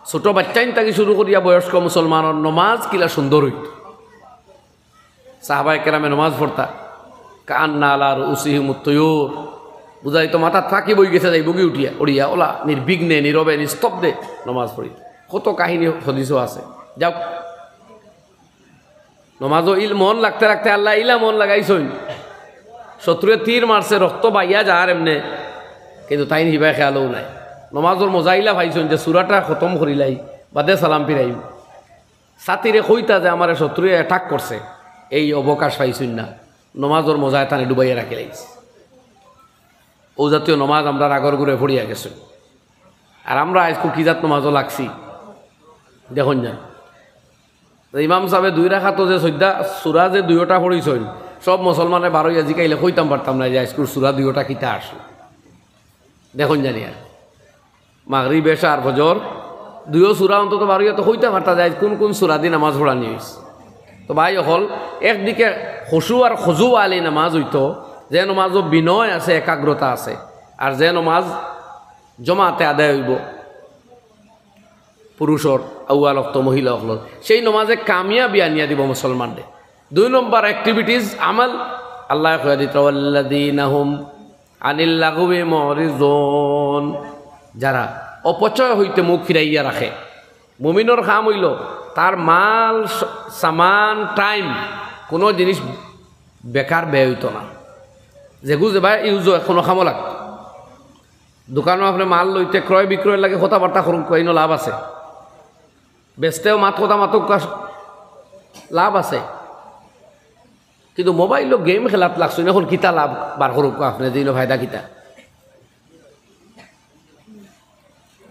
ছোট বাচ্চাইন থাকি শুরু করিয়া বয়স্ক মুসলমানর নমাজ কিলা সুন্দর অইতো। সাহাবায়ে কেরামে নমাজ পড়তা, কাআন্না আলা রুউসিহিমুত তুয়ুর, বুঝাইতো মাথাত পাখি বই গেছে, যাইবোগি উঠিয়া, উড়িয়া, অলা নির্বিঘ্নে, নীরবে, নিস্তব্ধে নমাজ পড়িতা। কত কাহিনী হদিসও আছে। যাউক, নমাজও ইল মন লাগতে লাগতে আল্লায় ইলা মন লাগাইছইন, শত্রুয়ে তীর মারছে, রক্ত বাইয়া যার এমনে, কিন্তু তাইন হিবায় খেয়ালও নাই। নমাজর মজা ইলা পাইছইন যে সুরাটা খতম করিলাই, বাদে সালাম ফিরাইম। সাথীরে কইতা যে আমারে শত্রুয়ে attack করছে, এই অবকাশ পাইছইন না, নমাজর মজায় তানে ডুবাইয়া রাখিলাইছে। ও জাতীয় নমাজ আমরার আগর গুরে পড়িয়া গেছে। আর আমরা আইজকু কি জাত নমাজও লাগছি, দেখইন যান। ইমাম সাবে দুই রাকাতো যে সইদ্দা সুরা যে দুইওটা পড়িছইন, সব মুসলমানে বারইয়া জিকাইলে কইতাম পারতাম না যে আইজকুর সুরা দুইওটা কিতা আসলো। দেখইন জানি আর মাগরিব, এশা আর ফজর দুইও সুরা অন্তত বারইয়া তো কইতা পারতা যে আইজ কুন কুন সুরা দি নমাজ পড়ানি অইছে। তো ভাই অকল, একদিকে খুশু আর খুজু আলি নমাজ অইতো, যে নমাজও বিনয় আছে, একাগ্রতা আছে, আর যে নমাজ জমাতে আদায় অইবো, পুরুষর আউয়াল অক্ত, মহিলা অকলর, সেই নমাজে কামিয়াবি আনিয়া দিবো মুসলমানরে। দুই নম্বর activities, আমল, আল্লায় কইয়া দিতা, "ওয়াল্লাযীনা হুম আনিল লাগবি মুরিজুন", যারা অপচয় হইতে মুখ ফিরাইয়া রাখে। মুমিনর কাম অইলো তার মাল, স-, সামান, time, কুনু জিনিস বেকার ব্যয় অইতো না। যেগু যেবায় use অয় কুনু কামো লাগতো। দোকানো আপনে মাল লইতে ক্রয় বিক্রয়র লাগি কথাবার্তা করুক্কা, ইনো লাভ আছে। বেচতেও মাত কথা মাতুক্কা, লাভ আছে। কিন্তু মোবাইলো game খেলাত লাগছইন, অখন কিতা লাভ বার করুক্কা আপনে, যে ইনো ফায়দা কিতা?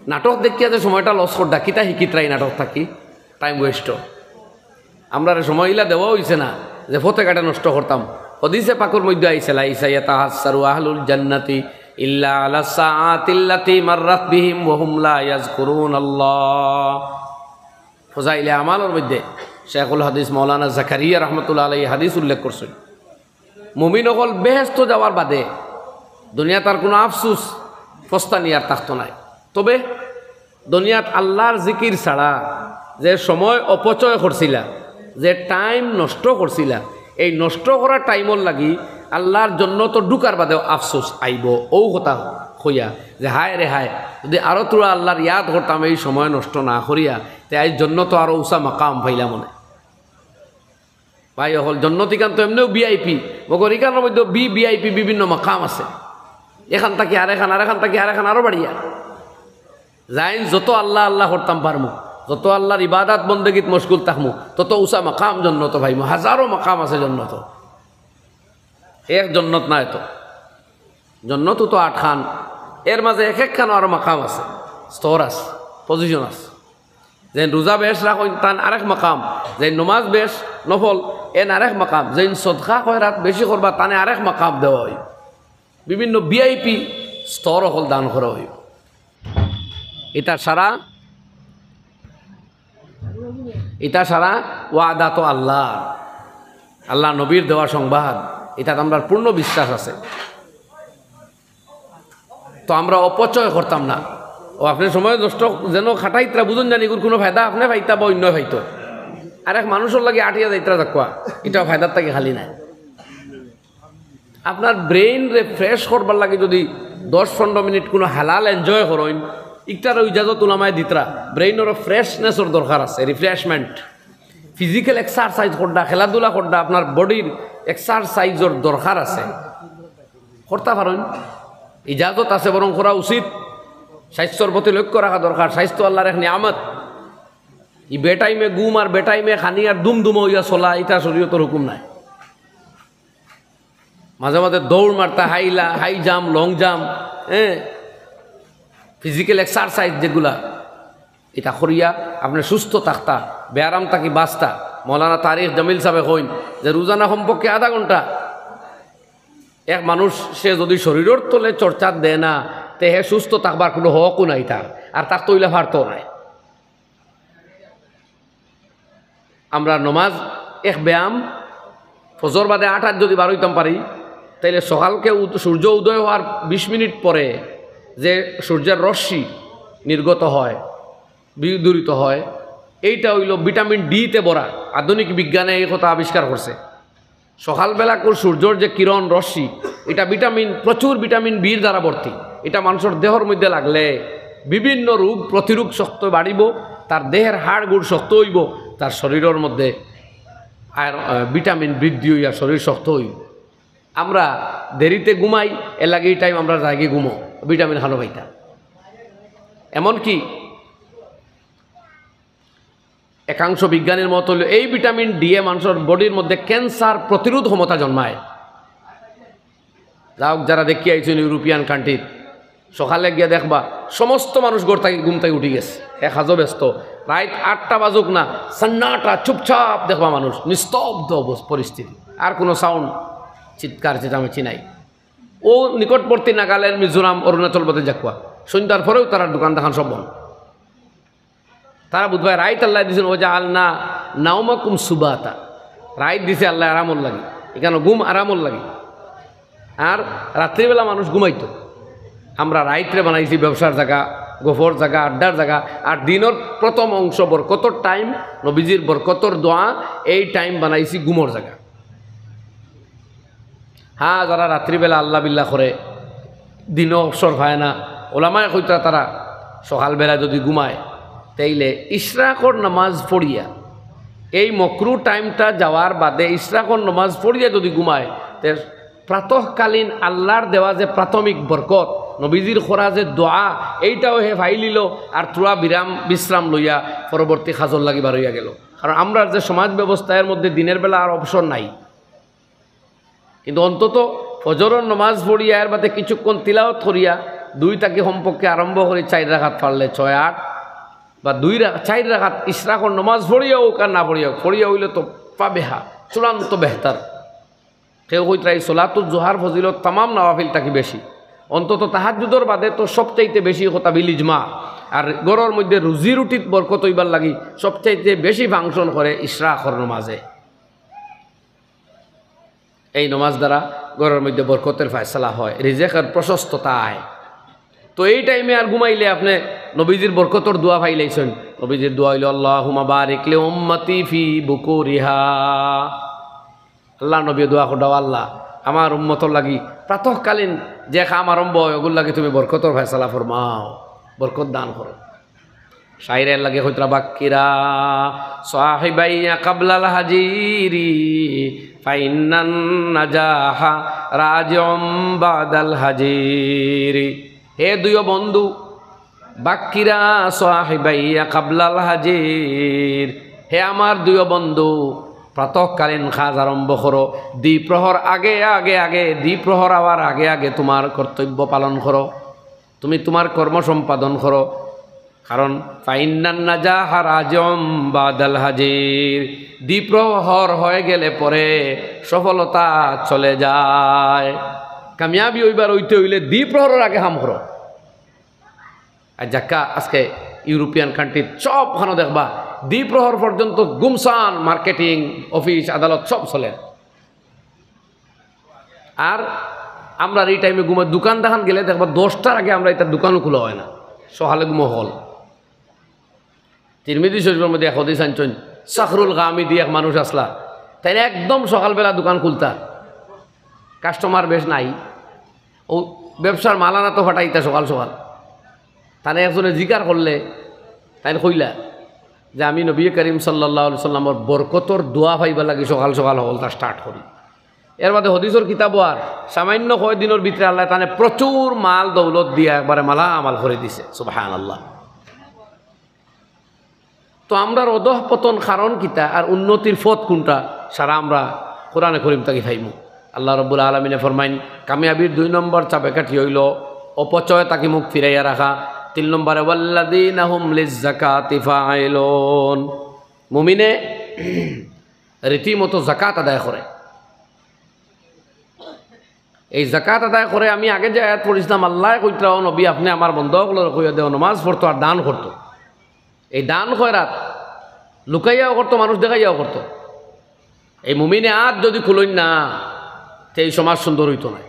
নাটক দেখিয়া যে সময়টা loss কররা, কিতা হিকিত্রা ই নাটক থাকি? Time waste। আমরারে সময় ইলা দেওয়া অইছে না যে পথে ঘাটে নষ্ট করতাম। হাদিসে পাকর মধ্যে আইছে, "লাইসা ইয়াতাহাসসারু আহলুল জান্নাতি ইল্লা আলা সাআতিল্লাতি মাররাত বিহিম ওয়া হুম লা ইয়াজকুরুনাল্লাহ।" ফজাইলে আমালর মধ্যে শেখুল হাদিস মাওলানা জাকারিয়া রহমতুল্লাহ আলাইহি হাদিস উল্লেখ করছইন। মুমিন অকল বেহেস্তো যাওয়ার বাদে দুনিয়াত আর কুনু আফসুস, ফস্তানি আর থাকতো নায়। তবে দুনিয়াত আল্লার জিকির ছাড়া যে সময় অপচয় করছিলা, যে time নষ্ট করছিলা, এই নষ্ট করা timeর লাগি আল্লার জন্নতো ঢুকার বাদেও আফসুস আইবো। অউ কথা কইয়া যে, "হায় রে হায়, যুদি আরো থুড়া আল্লার ইয়াদ করতাম এই সময় নষ্ট না করিয়া, তে আইজ জন্নতো আরো উচা মাকাম পাইলাম অনে।" ভাই অকল, জন্নত ইখান তো এমনেও VIP, মগর ইখানর মধ্যে বি-, VIP বিভিন্ন মাকাম আছে। এখান থাকি আরেখান, আরেখান থাকি আরেখান, আরো বাড়িয়া। যাইন যত আল্লাহ আল্লাহ করতাম পারমু, যত আল্লার ইবাদত বন্দেগীত মশগুল থাকমু, তত উচা মাকাম জন্নত পাইমু। হাজারো মাকাম আছে জন্নত, এক জন্নত নায় তো। জন্নত তো আটখান, এর মাঝে এক একখানো আরো মাকাম আছে, স্তর আছে, position আছে। যেইন রোজা বেশ রাখইন, তান আরেক মাকাম। যেইন নমাজ বেশ নফল, এন আরেক মাকাম। যেইন সদকা খয়রাত বেশি করবা, তানে আরেক মাকাম দেওয়া অয়। বিভিন্ন VIP স্তর অকল দান করা অয়। ইতা সারা, ইতা সারা ওয়াদা তো আল্লাহ, আল্লাহ নবীর দেওয়া সংবাদ, ইতাত আমরার পূর্ণ বিশ্বাস আছে। তো আমরা অপচয় করতাম না। ও আপনে সময় নষ্ট যেন খাটাইত্রা, বুঝইন জানি, ইগুর কুনু ফায়দা আপনে পাইতা বা অইন্যে পাইতো। আরেক মানুষর লাগি আটিয়া যাইত্রা যাকুয়া, ইটাও ফায়দার থাকি খালি নায়। আপনার brain রে fresh করবার লাগি যুদি দশ পনরো মিনিট কুনু হালাল enjoy করইন, ইকটারও ইজাজত উলামায় দিতরা। Brain রও freshness র দরকার আছে, refreshment। Physical exercise কররা, খেলাধুলা কররা, আপনার body র exercise র দরকার আছে। করতা পারইন, ইজাজত আছে, বরং করা উচিত। স্বাস্থ্যর প্রতি লক্ষ্য রাখা দরকার। স্বাস্থ্য আল্লার এক নিয়ামত। ই বেটাইমে ঘুম আর বেটাইমে খানি আর দুমদুমা অইয়া চলা, ইটা শরীয়তর হুকুম নায়। মাঝে মাঝে দৌড় মারতা, হাইলা, high jump, long jump, হ্যাঁ, physical exercise যেগুলা, ইটা করিয়া আপনে সুস্থ থাকতা, বেয়ারাম থাকি বাঁচতা। মৌলানা তারিক জমিল সাবে কইন যে রোজানা কমপক্ষে আধা ঘন্টা এক মানুষ সে যুদি শরীরর তলে চর্চা দেয় না, তে হে সুস্থ থাকবার কুনু হকও নাই তার, আর থাকতো অইলে পারতো নায়। আমরা নমাজ এক ব্যায়াম, ফজর বাদে আটাত যুদি বার অইতাম পারি, তাইলে সকালকে উদ-, সূর্য উদয় অওয়ার বিশ মিনিট পরে যে সূর্যের রশ্মি নির্গত হয়, বিদূরিত হয়, এইটা অইলো ভিটামিন ডি তে ভরা। আধুনিক বিজ্ঞানে এই কথা আবিষ্কার করছে। সকালবেলাকুর সূর্যর যে কিরণ রশ্মি, ইটা ভিটামিন, প্রচুর ভিটামিন বির দ্বারা ভর্তি। ইটা মানষর দেহর মধ্যে লাগলে বিভিন্ন রোগ প্রতিরোধ শক্তি বাড়িবো, তার দেহের হাড় গুড় শক্ত অইবো, তার শরীরর মধ্যে আর, আহ, ভিটামিন বৃদ্ধি অইয়া শরীর শক্ত অইবো। আমরা দেরিতে ঘুমাই, এর লাগি এই টাইম আমরা যাইগি ঘুমো, ভিটামিন খানো পাইতা। এমনকি একাংশ বিজ্ঞানীর মত অইলো এই ভিটামিন ডি এ মানষর বডির মধ্যে ক্যান্সার প্রতিরোধ ক্ষমতা জন্মায়। যাউক, যারা দেখি আইছইন ইউরোপিয়ান কান্ট্রিত, সকালে গিয়া দেখবা সমস্ত মানুষ ঘর থাকি, ঘুম থাকি উঠি গেছে, এক হাজো ব্যস্ত। রাইত আটটা বাজুক না, সন্নাটা, চুপচাপ দেখবা মানুষ, নিস্তব্ধ অবস-, পরিস্থিতি, আর কুনু সাউন্ড, চিৎকার চেঁচামেচি নাই। ও নিকটবর্তী নাগাল্যান্ড, মিজোরাম, অরুণাচল বাদে যাউক্কা, সন্ধ্যার পরেও তারার দোকান দাখান সব বন্ধ। তারা বুঝবা রাইত আল্লায় দিছইন, "ওয়াজাআলনা নাওমাকুম সুবাতা", রাইত দিছে আল্লায় আরামর লাগি, ইখানো ঘুম আরামর লাগি। আর রাত্রিবেলা মানুষ ঘুমাইতো। আমরা রাইতরে বানাইছি ব্যবসার জাগা, গফর জাগা, আড্ডার জাগা, আর দিনর প্রথম অংশ বরকতর টাইম, নবীজির বরকতর দোয়া, এই টাইম বানাইছি ঘুমর জাগা। হ্যাঁ, যারা রাত্রিবেলা আল্লাহ বিল্লাহ করে, দিনও অবসর পায় না, ওলামায়ে কইতরা তারা সকালবেলা যুদি ঘুমায়, তাইলে ইশরাকর নামাজ পড়িয়া, এই মকরু টাইমটা যাওয়ার বাদে ইশরাকর নামাজ পড়িয়া যুদি ঘুমায়, তে প্রাতঃকালীন আল্লাহর দেওয়া যে প্রাথমিক বরকত, নবীজির করা যে দোয়া, এইটাও হে পাইলিলো, আর থুড়া বিরাম, বিশ্রাম লইয়া পরবর্তী কাজর লাগি বার অইয়া গেলো। কারণ আমরার যে সমাজ ব্যবস্থা, এর মধ্যে দিনের বেলা আর অবসর নাই। কিন্তু অন্তত ফজরর নমাজ পড়িয়া, এর বাদে কিছুক্ষণ তিলাওয়াত করিয়া, দুই থাকি কমপক্ষে আরম্ভ করি চাইর রাকাত পারলে ছয় আট, বা দুই রা-, চাইর রাকাত ইশরাকর নমাজ পড়িয়া অউক আর না পড়িয়া অউক, পড়িয়া অইলে তো ফাবিহা, চূড়ান্ত বেহতর। কেউ কইতরা এই সলাতুল জোহার ফজিলত তামাম নওয়াফিল থাকি বেশি, অন্তত তাহাজ্জুদর বাদে তো সবচাইতে বেশি কথা বিল ইজমা। আর ঘরর মধ্যে রুজি রুটিত বরকত অইবার লাগি সবচাইতে বেশি ফাংশন করে ইশরাকর নমাজে। এই নমাজ দ্বারা ঘরর মধ্যে বরকতর ফয়সালা হয়, রিজেকর প্রশস্ততা আয়। তো এই টাইমে আর ঘুমাইলে আপনে নবীজির বরকতর দোয়া পাইলাইছইন। নবীজির দোয়া অইলো, "আল্লাহুম্মা বারিক লি উম্মতি ফি বুকুরিহা।" আল্লাহর নবীয়ে দোয়া কররা, "আল্লাহ, আমার উম্মতর লাগি প্রাতঃকালীন যে কাম আরম্ভ হয়, অগুর লাগি তুমি বরকতর ফয়সালা ফরমাও, বরকত দান করো।" শাইরে এর লাগি কইতরা, "বাক্কিরা সাহিবাইয়া কাবলাল হাজিরি, ফাইন্নান নাজাহা রাজিউম বাদাল হাজিরি।" হে দুইও বন্ধু, বাক্কিরা সাহিবাইয়া কাবলাল হাজির, হে আমার দুইও বন্ধু, প্রাতঃকালীন কাজ আরম্ভ করো, দ্বিপ্রহর আগে আগে আগে, দ্বিপ্রহর আওয়ার আগে আগে তুমার কর্তব্য পালন করো, তুমি তুমার কর্ম সম্পাদন করো। কারণ ফাইন্নান নাজাহা রাজিউম বাদাল হাজির, দ্বিপ্রহর হয়ে গেলে পরে সফলতা চলে যায়। কামিয়াবি অইবার অইতে অইলে দ্বিপ্রহরর আগে কাম করো। আর যাক্কা আজকে ইউরোপিয়ান কান্ট্রিত সবখানো দেখবা দ্বিপ্রহর পর্যন্ত গুমসান, মার্কেটিং, অফিস, আদালত সব চলের। আর আমরার এই টাইমে ঘুমাই, দোকান দেখান গেলে দেখবা দশটার আগে আমরার ইতা দোকানও খোলা হয় না, সকালে ঘুমো হল। তিরমিজি শরীফর মধ্যে এক হাদিস আনছইন, সাখরুল গামিদি এক মানুষ আছলা, তাইন একদম সকালবেলা দোকান খুলতা, কাস্টমার বেশ নাই, অউ ব্যবসার মাল আনাত ফাটাইতা সকাল সকাল। তানে একজনে জিকার করলে, তাইন কইলা যে, "আমি নবী করিম সাল্লাল্লাহু আলাইহি সাল্লামর বরকতর দোয়া পাইবার লাগি সকাল সকাল হকলতা স্টার্ট করি।" এর বাদে হাদিসর কিতাবো আর সামান্য কয় দিনর ভিতরে আল্লায় তানে প্রচুর মাল দৌলত দিয়া একবারে মালামাল করি দিছে। সুবহানাল্লাহ। তো আমরার অধঃপতন কারণ কিতা আর উন্নতির পথ কুনটা, সারা আমরা কোরআনে করিম থাকি পাইমু। আল্লাহ রাব্বুল আলামিনে ফরমাইন, কামিয়াবির দুই নম্বর চাবিকাঠি অইলো অপচয় থাকি মুখ ফিরাইয়া রাখা। তিন নম্বরে, "ওয়াল্লাযীনা হুম লিজ্জাকাতি ফাইলুন।" মুমিনে রীতিমতো জাকাত আদায় করে। এই জাকাত আদায় করে, আমি আগে যে আয়াত পড়ছিলাম, আল্লায় কইতরা, "ও নবী, আপনে আমার বন্দা অকলরে কইয়া দেও, নমাজ পড়তো আর দান করতো।" এই দান খয়রাত লুকাইয়াও করতো, মানুষ দেখাইয়াও করতো। এই মুমিনে আত যুদি খুলইন না, তে এই সমাজ সুন্দর অইতো নায়।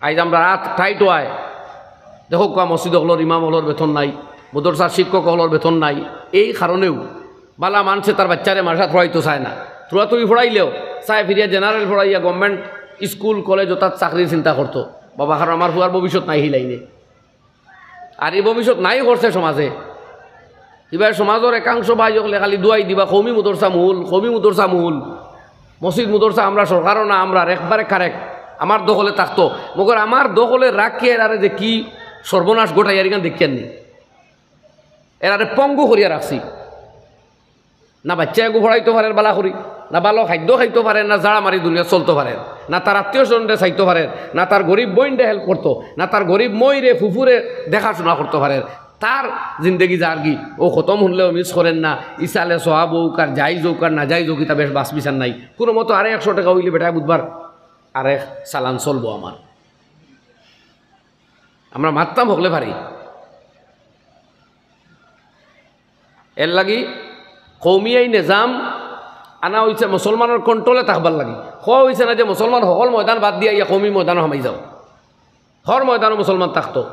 আইজ আমরার আত টাইট অয়, দেখউক্কা, মসজিদ অকলর ইমাম অকলর বেতন নাই, মাদ্রাসার শিক্ষক অকলর বেতন নাই। এই কারণেউ বালা মানষে তার বাইচ্চারে মাদ্রাসাত পড়াইতো চায় না। থুড়া থুড়ি পড়াইলেও চায় ফিরিয়া জেনারেল পড়াইয়া গভর্নমেন্ট স্কুল, কলেজ, অতাত চাকরির চিন্তা করতো। বাবা, কারণ আমার পুয়ার ভবিষ্যৎ নাই হিলাইনে। আর ই ভবিষ্যৎ নাই করছে সমাজে। ইবার সমাজর একাংশ ভাই অকলে খালি দোয়াই দিবা, "কওমি মাদ্রাসা মূল, কওমি মাদ্রাসা মূল।" মসজিদ মাদ্রাসা আমরা সরকারও না, আমরার একবারে কারেক্ট, আমার দখলে থাকতো। মগর আমার দখলে রাখিয়া এরারে যে কি সর্বনাশ ঘটাইয়ার, ইখান দেখিয়ার নি, এরারে পঙ্গু করিয়া রাখছি। না বাইচ্চা এগু পড়াইতো পারের বালা করি, না ভালা খাদ্য খাইতো পারের, না জাড়া মারি দুনিয়া চলতো পারের, না তার আত্মীয় স্বজনরে চাইতো পারের, না তার গরিব বইনরে হেল্প করতো, না তার গরিব মইরে ফুফুরে দেখাশুনা করতো পারের। তার জিন্দেগি যারগি, অউ খতম হুনলেও মিস করের না। ইসালে সওয়াব অউক আর জাইজ অউক আর নাজাইজ অউক, ইতা বেশ বাছ বিচার নাই। কুনুমতো আরে একশো টেকা অইলে বেটায় বুধবার আরেক চালান চলবো আমার। আমরা মাততাম হকলে পারি। এরলাগি কওমিয়াই নিজাম আনা অইছে মুসলমানর কন্ট্রোলে থাকবার লাগি। কওয়া অইছে না যে মুসলমান হকল ময়দান বাদ দিয়া ইয়া কওমি ময়দানো হামাই যাও। হর ময়দানো মুসলমান থাকতো,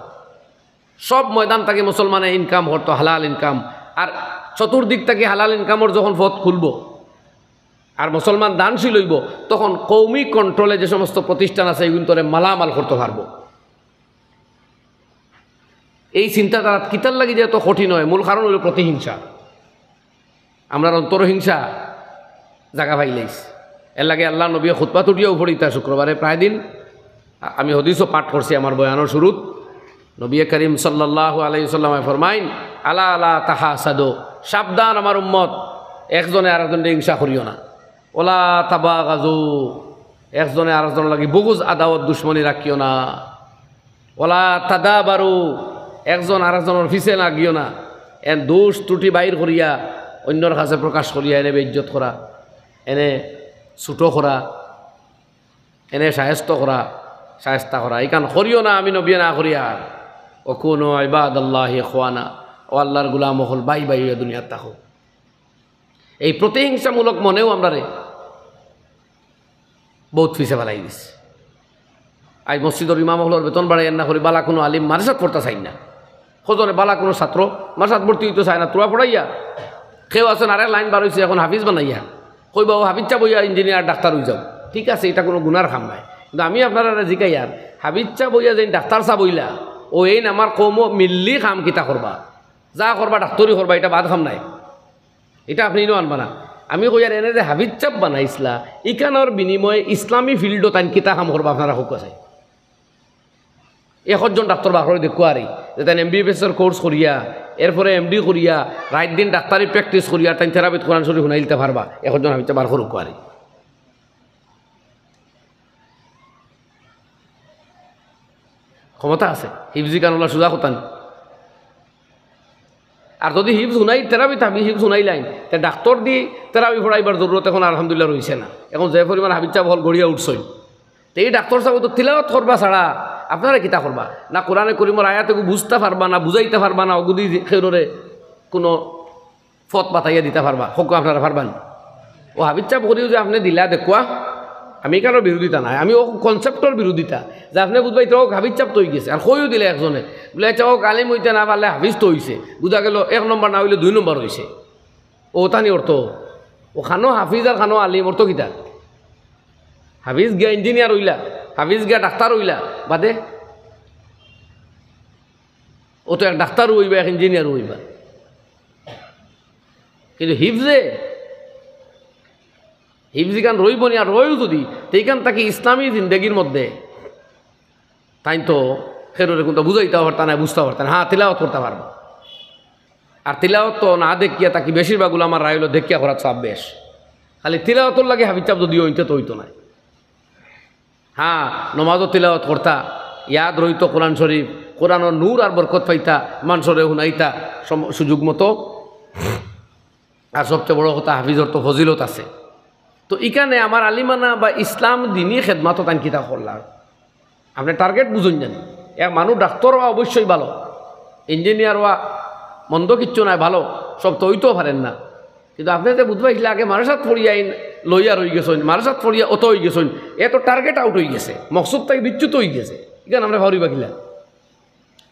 সব ময়দান থাকি মুসলমানে ইনকাম করতো, হালাল ইনকাম। আর চতুর্দিক থাকি হালাল ইনকামর যখন পথ খুলবো, আর মুসলমান দানশীল অইবো, তখন কওমি কন্ট্রোলে যে সমস্ত প্রতিষ্ঠান আছে, ইগুইন্তরে মালামাল করতো পারবো। এই চিন্তাধারা কিতার লাগি যে এত কঠিন অয়, মূল কারণ অইলো প্রতিহিংসা। আমরার অন্তর হিংসা জাগা পাইলাইছে। এরলাগি আল্লার নবীয়ে খুতবাত উঠিয়াও পড়িতা শুক্রবারে প্রায় দিন। আ-, আমি হাদিসও পাঠ করছি আমার বয়ানর শুরুত। নবীয়ে করিম সাল্লাল্লাহু আলাইহি ওয়াসাল্লামে ফরমাইন, "আলা আলা তাহাসাদু, সাবধান আমার উম্মত, একজনে আরেকজনরে হিংসা করিও না। ওয়ালা তাবাগাজু, একজনে আরেকজনর লাগি বুগুজ আদাওয়াত দুশমনি রাখিও না। ওয়ালা তাদাবারু, একজন আরেকজনর পিছে লাগিও না।" এন দোষ ত্রুটি বাইর করিয়া, অইন্যর কাছে প্রকাশ করিয়া, এনে বেইজ্জত করা, এনে ছুটো করা, এনে শায়েস্ত করা, শায়েস্তা করা, ইখান করিও না, আমি নবীয়ে না করিয়ার। ওয়া কুনু ইবাদাল্লাহি ইখওয়ানা, ও আল্লার গুলাম অকল, ভাই ভাই অইয়া দুনিয়াত থাকো। এই প্রতিহিংসামূলক মনেউ আমরারে বউত পিছে ফালাই দিছে। আইজ মসজিদর ইমাম অকলর বেতন বাড়াইয়ার না করি বালা কুনু আলিম মাদ্রাসাত পড়তা চাইর না। কজনে বালা কুনু ছাত্র মাদ্রাসাত ভর্তি অইতো চায় না, থুড়া পড়াইয়া। কেউ আছইন আরেক লাইন বার অইছে, এখন হাফিজ বানাইয়া। কইবা, "ও হাফিজ ছাব অইয়া ইঞ্জিনিয়ার, ডাক্তার অইযাও।" ঠিক আছে, ইটা কুনু গুনার কাম নায়। কিন্তু আমি আপনারারে জিকাইয়ার, হাফিজ ছাব অইয়া যেইন ডাক্তার ছাব অইলা, অউ এইন আমার কওমো মিল্লি কাম কিতা করবা? যা করবা ডাক্তরি করবা, ইটা বাদ কাম নায়। ইটা আপনে ইনো আনবা না। আমি কইয়ার এনে যে হাফিজ ছাব বানাইছলা, ইখানর বিনিময়ে ইসলামী ফিল্ডো তাইন কিতা কাম করবা আপনারা কউক্কা চাই। একজন ডাক্তর বার করি দেখউক্কা আরি, যে তাইন এমবিবিএস এর কোর্স করিয়া, এরপরে এমডি করিয়া, রাইত দিন ডাক্তারি প্র্যাকটিস করিয়া, তাইন তেরাবিত কোরআন শরীফ হুনাইলিতা পারবা, একজন হাফিজ ছাব বার করউক্কা আরি। ক্ষমতা আছে, হিফজি কানুল্লাহ সুজা খতান। আর যুদি হিফজ হুনাই, তেরাবিত হাফিজ হিফজ হুনাইলাইন, তে ডাক্তর দি তেরাবি পড়াইবার জরুরত এখন আলহামদুলিল্লাহ রইছে না। এখন যে পরিমাণ হাফিজ ছাব অকল গড়িয়া উঠছইন, তে ই ডাক্তর ছাব তো তিলাওয়াত করবা ছাড়া আপনারা কিতা করবা? না কোরআনে করিমর আয়াত এগু বুঝতা পারবা, না বুঝাইতা পারবা, না অগুদি কেউরে কুনু পথ বাতাইয়া দিতা পারবা, কউক্কা আপনারা পারবা নি? অউ হাফিজ ছাব করিও যে আপনে দিলা দেখউক্কা, আমি ইখানর বিরোধিতা নায়, আমি অউ কনসেপ্টর বিরোধিতা, যে আপনে বুঝবা ইতা অউ হাফিজ ছাব তো অইগেছে, আর কইও দিলা একজনে, বুলে, "আচ্ছা, অউ আলিম অইতে না পারলে হাফিজ তো অইছে, বুঝা গেলো এক নম্বর না অইলে দুই নম্বর অইছে।" অউ তানি অর্থ, অখানো হাফিজ আর খানো আলিম, অর্থ কিতা? হাফিজ গিয়া ইঞ্জিনিয়ার অইলা, হাফিজ গিয়া ডাক্তার অইলা, বাদে অউ তো এক ডাক্তারও অইবা, এক ইঞ্জিনিয়ারও অইবা। কিন্তু হিফজে, হিফজ ইখান রইবো নি, আর রয়ও যুদি, তে ইখান থাকি ইসলামী জিন্দেগির মধ্যে তাইন তো কেউরে কুন্তা বুঝাইতাও পারতা নায়, বুঝতাও পারতা নায়। হ্যাঁ, তিলাওয়াত করতা পারবা। আর তিলাওয়াত তো না দেখিয়া থাকি, বেশিরভাগ উলামার রায় অইলো দেখিয়া করাত সওয়াব বেশ। খালি তিলাওয়াতর লাগি হাফিজ ছাব যুদি অইন তে তো অইতো নায়। হ্যাঁ, নমাজও তিলাওয়াত করতা, ইয়াদ রইতো কোরআন শরীফ, কোরআনর নূর আর বরকত পাইতা, মানষরে হুনাইতা সম-, সুযোগ মতো। আর সবচেয়ে বড় কথা, হাফিজর তো ফজিলত আছে। তো ইখানে আমার আলিমানা বা ইসলাম দিনি খেদমাতো তাইন কিতা করলা? আপনে টার্গেট বুঝইন জানি। এক মানুষ ডাক্তার অওয়া অবশ্যই ভালো, ইঞ্জিনিয়ার অওয়া মন্দ কিচ্ছু নায়, ভালো, সব তো অইতেও পারের না। কিন্তু আপনে যে বুঝবা ইসলে আগে মাদ্রাসাত পড়িয়া ইন লইয়া রই গেছইন, মাদ্রাসাত পড়িয়া অত অই গেছইন, এ তো টার্গেট আউট অই গেছে, মকসুদ থাকি বিচ্যুত অই গেছে। ইখান আপনে পাউরিবা কিলা?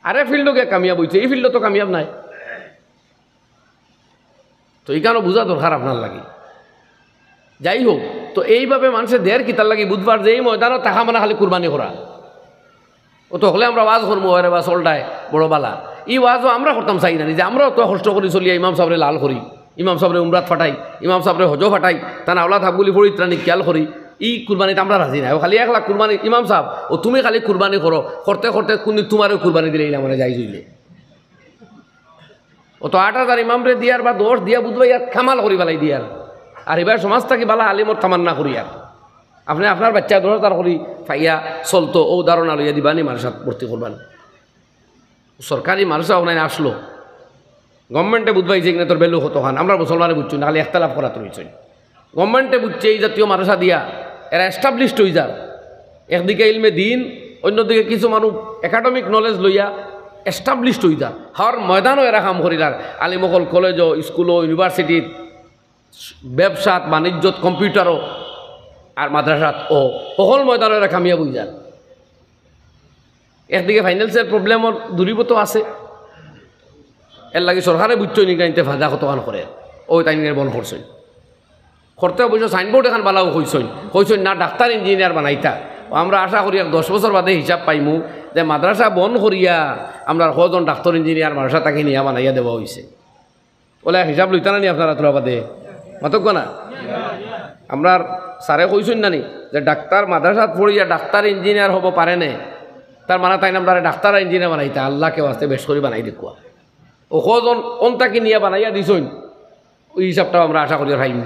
আরে ফিল্ডো গিয়া কামিয়াব অইছে, ই ফিল্ডো তো কামিয়াব নায়। তো ইখানও বুঝা দরকার আপনার লাগি। যাই হোক, তো এইভাবে মানষে দের কিতার লাগি বুঝবার যে এই ময়দানো থাকা মানে খালি কুরবানি করা। অত হকলে আমরা ওয়াজ করমু, "আরে বা চলটায় বড় বালা।" ই ওয়াজও আমরা করতাম চাই না নি, যে আমরা অত কষ্ট করি চলিয়া ইমাম সাবরে লাল করি, ইমাম সাবরে উমরাত ফাটাই, ইমাম সাবরে হজো ফাটাই, তান আওলাদ হাবগুলি পড়ি তারা নিখিয়াল করি, ই কুরবানিত আমরা রাজি না। ও খালি এক লাখ কুরবানি, ইমাম সাব, ও তুমি খালি কুরবানি করো, করতে করতে কুনদিন তুমারেও কুরবানি দিলে ইলা মানে যাই জুইলে। অত আট হাজার ইমামরে দিয়ার বা দশ দিয়া বুঝবা ইয়ার কামাল করি বালাই দিয়ার। আর এবার সমাজ থাকি বালা আলিমর তামান্না করি আর। আপনে আপনার বাচ্চা দশ হাজার করি পাইয়া চলতো, ও ধারণা লইয়া দিবানি মাদ্রাসাত ভর্তি করবানি। সরকারি মাদ্রাসা অনলাইন আসলো, গভর্নমেন্টে বুঝবাইছে কিনা তোর ভ্যালু কতখান, আমরা মুসলমানে বুঝছি না, খালি একতলাফ করাত রইছে। গভর্নমেন্টে বুঝছে এই জাতীয় মাদ্রাসা দিয়া এরা এস্টাবলিশড অই যার, একদিকে ইলমে দিন, অন্যদিকে কিছু মানুষ একাডেমিক নলেজ লইয়া এস্টাবলিশড অই যার, হর ময়দানও এরা কাম করিলার, আলিম অকল কলেজও, স্কুলও, ইউনিভার্সিটিত, ব্যবসাত, বাণিজ্যত, কম্পিউটারও, আর মাদ্রাসাত ও, হকল ময়দানও এরা কামিয়াব অই যার। একদিকে ফাইন্যান্সের প্রবলেমও দূরীভূত আছে, এর লাগি সরকারে বুঝছইন নি গাইনতে ফায়দা কতখান করে, ও তাইন বন্ধ করছইন। করতে অবশ্য সাইনবোর্ড এখান বালাও কইছইন, কইছইন না ডাক্তার ইঞ্জিনিয়ার বানাইতা। ও আমরা আশা করি এক দশ বছর বাদে হিসাব পাইমু যে মাদ্রাসা বন্ধ করিয়া আমরা কজন ডাক্তার ইঞ্জিনিয়ার মাদ্রাসা থাকি নিয়া বানাইয়া দেওয়া অইছে। ওলা হিসাব লইতা না নি আপনারা তোরা বাদে? মাতক না? আমরার স্যারে কইছইন না নি যে ডাক্তার মাদ্রাসাত পড়িয়া ডাক্তার ইঞ্জিনিয়ার হব পারে নে, তার মানে তাইন আমরারে ডাক্তার আর ইঞ্জিনিয়ার বানাইতা, আল্লাহকে ওয়াস্তে বেশ করি বানাই দেখুয়া। ও কজন অন থাকি নিয়া বানাইয়া দিছইন, ওই হিসাবটাও আমরা আশা করি পাইমু।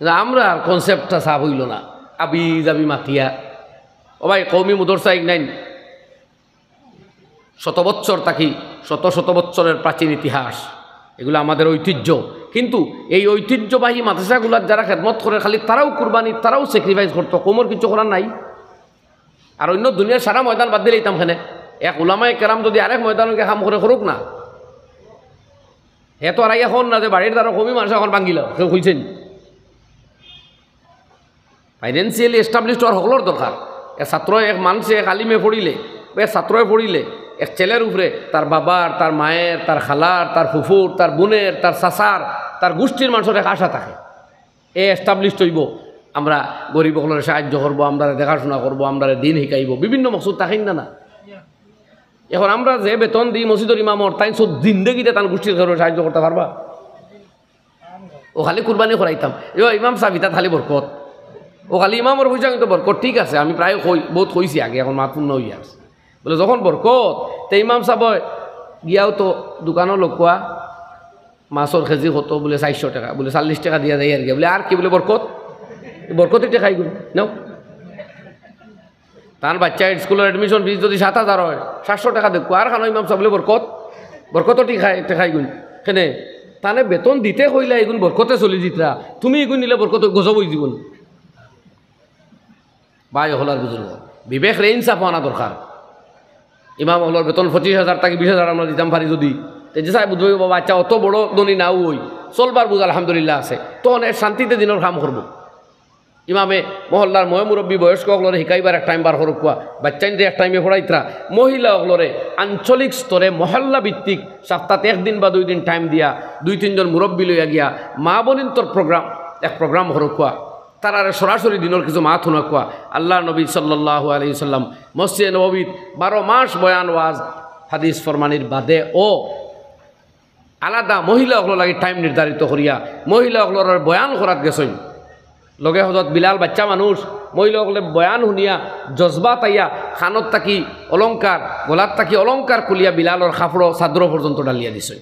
না, আমরার কনসেপ্টটা সাফ অইল না, আবি যাবি মাতিয়া। ও ভাই, কওমি মুদরসা ইগনাইন শত বৎসর থাকি, শত শত বৎসরের প্রাচীন ইতিহাস, এগুলো আমাদের ঐতিহ্য। কিন্তু এই ঐতিহ্যবাহী মাদ্রাসাগুলার যারা খেদমত করে, খালি তারাও কুরবানি, তারাও স্যাক্রিফাইস করতো, কওমর কিছু করার নাই। আর অন্য দুনিয়ার সারা ময়দান বাদ দিলাইতাম কেনে। এক উলামায়ে কেরাম যদি আরেক ময়দানো গিয়া কাম করে করুক না, হে তো আর আইয়া কইন না যে বাড়ির দ্বারা কওমি মাদ্রাসা অখন ভাঙ্গিলাও, কেউ কইছে নি? ফাইন্যান্সিয়ালি এস্টাবলিশড হওয়ার হকলর দরকার। এক ছাত্র, এক মানষে, এক আলিমে পড়িলে, বা এক ছাত্রয়ে পড়িলে, এক ছেলের উপরে তার বাবার, তার মায়ের, তার খালার, তার ফুফুর, তার বোনের, তার চাচার, তার গোষ্ঠীর মানষর এক আশা থাকে। এ এস্টাবলিশড অইব, আমরা গরিব অকলরে সাহায্য করব, আমরারে দেখাশোনা করব, আমরারে দিন শিখাইব, বিভিন্ন মকসুদ থাকেন না না। এখন আমরা যে বেতন দিই মসজিদর ইমামর, তাইন সব জিন্দেগিতে তান গোষ্ঠীর কেউরে সাহায্য করতা পারবা? ও খালি কুরবানি করাইতাম। এ ইমাম সাব, ইতাত খালি বরকত। ও খালি ইমামর পয়সা কিন্তু বরকত, ঠিক আছে, আমি প্রায় কই, বউত কইছি আগে, এখন মাত পূর্ণ অইয়া আছে। বলে, যখন বরকত, তে ইমাম সাব গিয়াও তো দোকানো লউক্কা, মাছর কেজি কত? বলে, চাইরশো টেকা। বলে, চাল্লিশ টেকা দিয়া যাই আর কি। বলে, আর কি? বলে, বরকত। বরকতর টেকাইগুন নেও। তান বাচ্চার স্কুলর অ্যাডমিশন ফিস যদি সাত হাজার অয়, সাতশো টেকা দেউক্কা। আর খানো ইমাম সাব বলে, বরকত, বরকতর টেকাই, টেকাইগুন। কেনে? তানে বেতন দিতে কইলা, ইগুন বরকতে চলি যিতরা। তুমি ইগুন নিলে বরকত গজব অইযিবো। ভাই অকল আর বুজুর্গ, বিবেকরে ইনসাফ আনা দরকার। ইমাম অকলর বেতন পঁচিশ হাজার থাকি বিশ হাজার আমরা দিতাম পারি যদি, তে যে সাব বুজবো, বাবা, আচ্ছা, অত বড় ধনী নাও অই, চলবার বুজ আলহামদুলিল্লাহ আছে, তখন এ শান্তিতে দিনর কাম করবো। ইমামে মহল্লার ময় মুরব্বি বয়স্ক অকলরে শিখাইবার এক টাইম বার করউক্কা, বাচ্চাইনরে এক টাইমে পড়াইতরা, মহিলা অকলরে আঞ্চলিক স্তরে মহল্লা ভিত্তিক সপ্তাত একদিন বা দুইদিন টাইম দিয়া দুই তিনজন মুরব্বি লইয়া গিয়া মা বইনতর প্রোগ্রাম, এক প্রোগ্রাম করউক্কা। তারারে সরাসরি দিনর কিছু মাত হুনাউক্কা। আল্লার নবী সাল্লাল্লাহু আলাইহি ওয়াসাল্লাম মসজিদে নববীত বারো মাস বয়ান, ওয়াজ, হাদিস ফরমানির বাদেও আলাদা মহিলা অকলর লাগি টাইম নির্ধারিত করিয়া মহিলা অকলর বয়ান করাত গেছইন। লগে হজরত বিলাল, বাচ্চা মানুষ, মহিলা অকলে বয়ান হুনিয়া জজবাত আইয়া কানত থাকি অলংকার, গলাত থাকি অলংকার খুলিয়া বিলালর কাপড় চাদর পর্যন্ত ঢালিয়া দিছইন।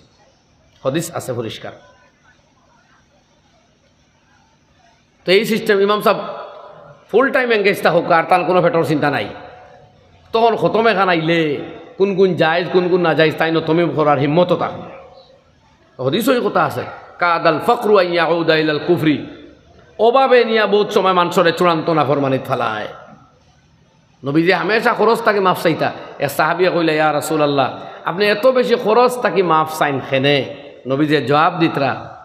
হাদিস আছে পরিষ্কার। তো এই সিস্টেম, ইমাম সাব ফুল টাইম এঙ্গেজ থাকউক্কা, আর তান কুনু পেটর চিন্তা নাই। তখন খতম এখান আইলে কুন কুন জায়েজ, কুন কুন নাজায়েজ, তাইন তমিম করার হিম্মতও থাকে। হাদিসও ই কথা আছে, "কাদাল ফাকরু আন ইয়াউদা ইলাল কুফরি।" অভাবে নিয়া বউত সময় মানষরে চূড়ান্ত নাফরমানিত ফালায়। নবীজি হামেশা খরচ থাকি মাফ চাইতা। এক সাহাবিয়ে কইলা, "ইয়া রাসূলুল্লাহ, আপনে এত বেশি খরচ থাকি মাফ চাইন কেনে?" নবীজি জবাব দিতরা,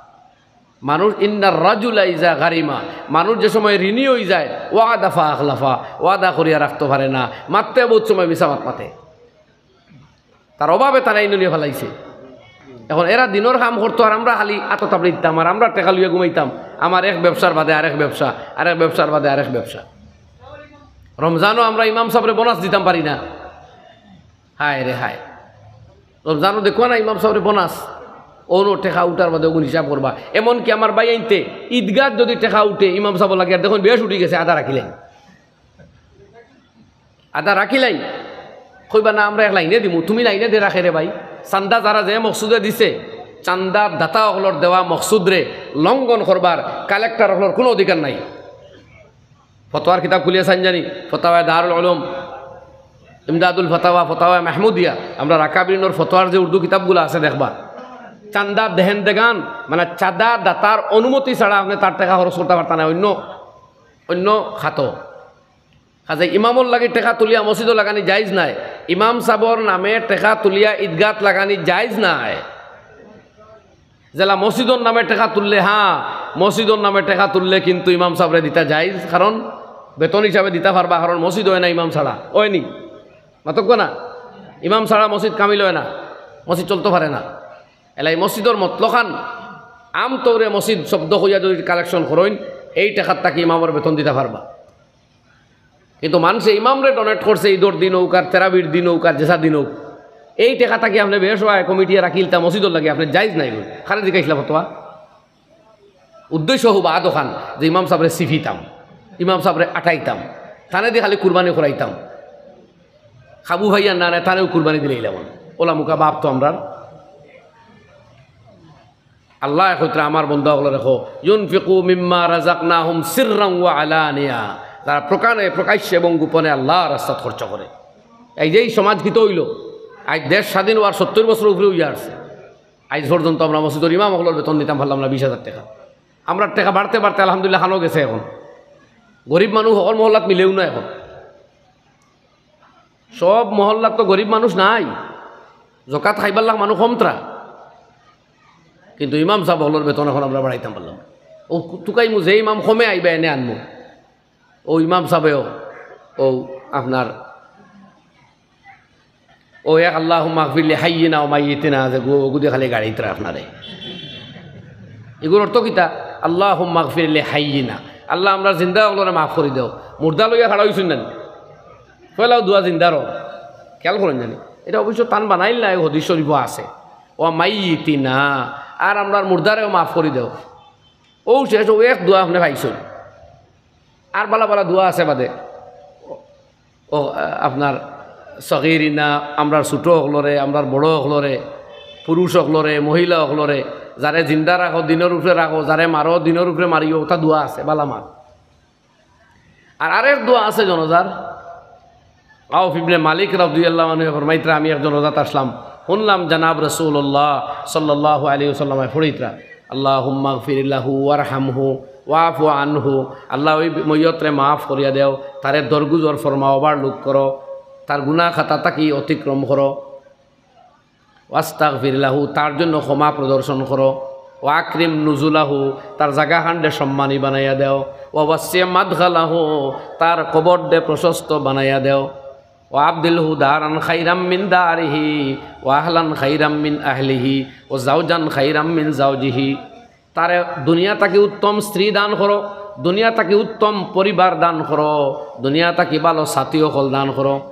"মানুষ, ইন্নার রাজুলা ইজা গারিমা, মানুষ যে সময় ঋণী অইযায়, ওয়াদা ফা আখলাফা, ওয়াদা করিয়া রাখতো পারে না, মাততে বউত সময় মিছা মাত মাতে।" তার অভাবে তারা ইনো নিয়া ফালাইছে। এখন এরা দিনর কাম করতো, আর আমরা খালি আতো তাবড়ি দিতাম, আর আমরা টেকা লইয়া ঘুমাইতাম। আমার এক ব্যবসার বাদে আরেক ব্যবসা, আরেক ব্যবসার বাদে আরেক ব্যবসা। রমজানও আমরা ইমাম সাবরে বোনাস দিতাম পারি না। হায় রে হায়, রমজানও দেখো না ইমাম সাবরে বোনাস, অনো টেকা উঠার বাদে অগুন হিসাব করবা। এমনকি আমার ভাইয়াইন্তে ঈদগাত যদি টেকা উঠে, ইমাম সাবর লাগি আর দেখইন বেশ উঠি গেছে, আধা রাখিলাইন। আধা রাখিলাইন, কইবা না, আমরা এক লাইনে দিমু, তুমি লাইনে দে রাখে রে ভাই। চান্দা যারা যে মকসুদে দিছে, চান্দা দাতা অকলর দেওয়া মকসুদরে লঙ্ঘন করবার কালেক্টর অকলর কুনু অধিকার নাই। ফতোয়ার কিতাব খুলিয়া চাইন জানি, ফতাওয়া দারুল উলুম, ইমদাদুল ফতাওয়া, ফতাওয়া মাহমুদিয়া, আমরার আকাবিরিনর ফতোয়ার যে উর্দু কিতাবগুলা আছে দেখবা, চান্দা দেহেন দেগান, মানে চাঁদা দাতার অনুমতি ছাড়া আপনে তার টেকা খরচ করতা পারতা না অইন্য, অইন্য খাতো। কাজে ইমামর লাগি টেকা তুলিয়া মসজিদো লাগানি জায়েজ নায়, ইমাম সাবর নামে টেকা তুলিয়া ঈদগাত লাগানি জায়েজ নায়। যেলা মসজিদর নামে টেকা তুললে, হ্যাঁ, মসজিদর নামে টেকা তুললে কিন্তু ইমাম সাবরে দিতা জায়েজ, কারণ বেতন হিসাবে দিতা পারবা, কারণ মসজিদ অয় না ইমাম ছাড়া, অয়নি? মাতউক্কা না, ইমাম ছাড়া মসজিদ কামিল অয় না, মসজিদ চলতো পারে না। এলাই মসজিদর মতলখান আম তৌরে মসজিদ শব্দ কইয়া যদি কালেকশন করইন, এই টেকার থাকি ইমামর বেতন দিতা পারবা। কিন্তু মানষে ইমামরে ডোনেট করছে, ঈদর দিন অউক আর তেরাবির দিন অউক আর যেছা দিন অউক, এই টেকা থাকি আপনে বেশ অয় কমিটিয়ে রাখিলতা মসজিদর লাগি, আপনে জায়েজ নায়। কারে জিকাইছলা ফতোয়া? উদ্দেশ্য অউক বাদ অখান যে ইমাম সাবরে সিফিতাম, ইমাম সাবরে আটাইতাম, তানে দি খালি কুরবানি করাইতাম, কাবু ভাইয়া না, না, তানেও কুরবানি দিলাইলাম। অলা মুখা বাপ তো আমরার। আল্লায় কইতরা, আমার বন্দা অকলরে কও, "ইউনফিকু মিম্মা রাযাকনাহুম সিররান ওয়া আলানিয়া।" যারা প্রকারে, প্রকাশ্যে এবং গোপনে আল্লার রাস্তাত খরচ করে। এই যে এই সমাজ কিতা অইলো, আইজ দেশ স্বাধীন অওয়ার সত্তইর বছর উপরে অইয়া আসছে, আইজ পর্যন্ত আমরা মসজিদর ইমাম অকলর বেতন দিতাম পারলাম না বিশ হাজার টেকা। আমরার টেকা বাড়তে বাড়তে আলহামদুলিল্লাহ খানো গেছে। এখন গরিব মানুষ হকল মহল্লাত মিলেও না। এখন সব মহল্লাত তো গরিব মানুষ নাই, জকাত খাইবার লাখ মানুষ কমতরা, কিন্তু ইমাম সাব অকলর বেতন এখন আমরা বাড়াইতাম পারলাম। অউ তুকাইমু, যে ইমাম কমে আইবা এনে আনমু। অউ ইমাম সাবেও, অউ আপনার, অউ এক আল্লাহুম্মা গফির লি হাইয়িনা ওয়া মাইয়িতিনা, যে গু-, অগুদি খালি গাড়িতরা আপনারে। ইগুর অর্থ কিতা? আল্লাহুম্মা গফির লি হাইয়িনা, আল্লাহ, আমরার জিন্দা অকলরে মাফ করি দেও। মুর্দা লইয়া খাড়া অইছইন না নি? পয়লাউ দোয়া জিন্দারও। খেয়াল করইন জানি, ইটা অবশ্য তান বানাইল না, এই হাদিস শরীফও আছে। ওয়া মাইয়িতিনা, আর আমরার মুর্দারেও মাফ করি দেও। অউ শেষ, অউ এক দোয়া আপনে পাইছইন। আর বালা বালা দোয়া আছে বাদে। অউ, আপনার সগিরিনা, আমরার ছোট অকলরে, আমরার বড় অকলরে, পুরুষ অকলরে, মহিলা অকলরে, যারে জিন্দা রাখো, দিনর উপরে রাখো, যারে মারো, দিনর উপরে মারিও, অতা দোয়া আছে, বালা মাত। আর আরেক দোয়া আছে জনাজার। আউফ ইবনে মালিক রাদিয়াল্লাহু আনহু ফরমাইতরা, আমি এক জনাজাত আসলাম, হুনলাম জনাব রাসূলুল্লাহ সাল্লাল্লাহু আলাইহি ওয়াসাল্লামে পড়িতরা, "আল্লাহুম্মা গফির লাহু ওয়ারহামহু ওয়াফু আনহু।" আল্লাহ, ওই মইয়তরে মাফ করিয়া দেও, তারে দরগুজর ফরমাও, ওভারলুক করো, তার গুনাহ খাতা থাকি অতিক্রম করো। "ওয়াস্তাগফির লাহু", তার জন্য ক্ষমা প্রদর্শন করো। "ওয়া আকরিম নুজুলাহু", তার জাগাখানরে সম্মানী বানাইয়া দেও। "ওয়া ওয়াসসি মাদখালাহু", তার কবররে প্রশস্ত বানাইয়া দেও। "ওয়া আবদিলহু দারান খাইরাম মিন দারিহি, ওয়া আহলান খাইরাম মিন আহলিহি, ওয়া জাওজান খাইরাম মিন জাওজিহি।" তারে দুনিয়া থাকি উত্তম স্ত্রী দান করো, দুনিয়া থাকি উত্তম পরিবার দান করো, দুনিয়া থাকি ভালো সাথী অকল দান করো।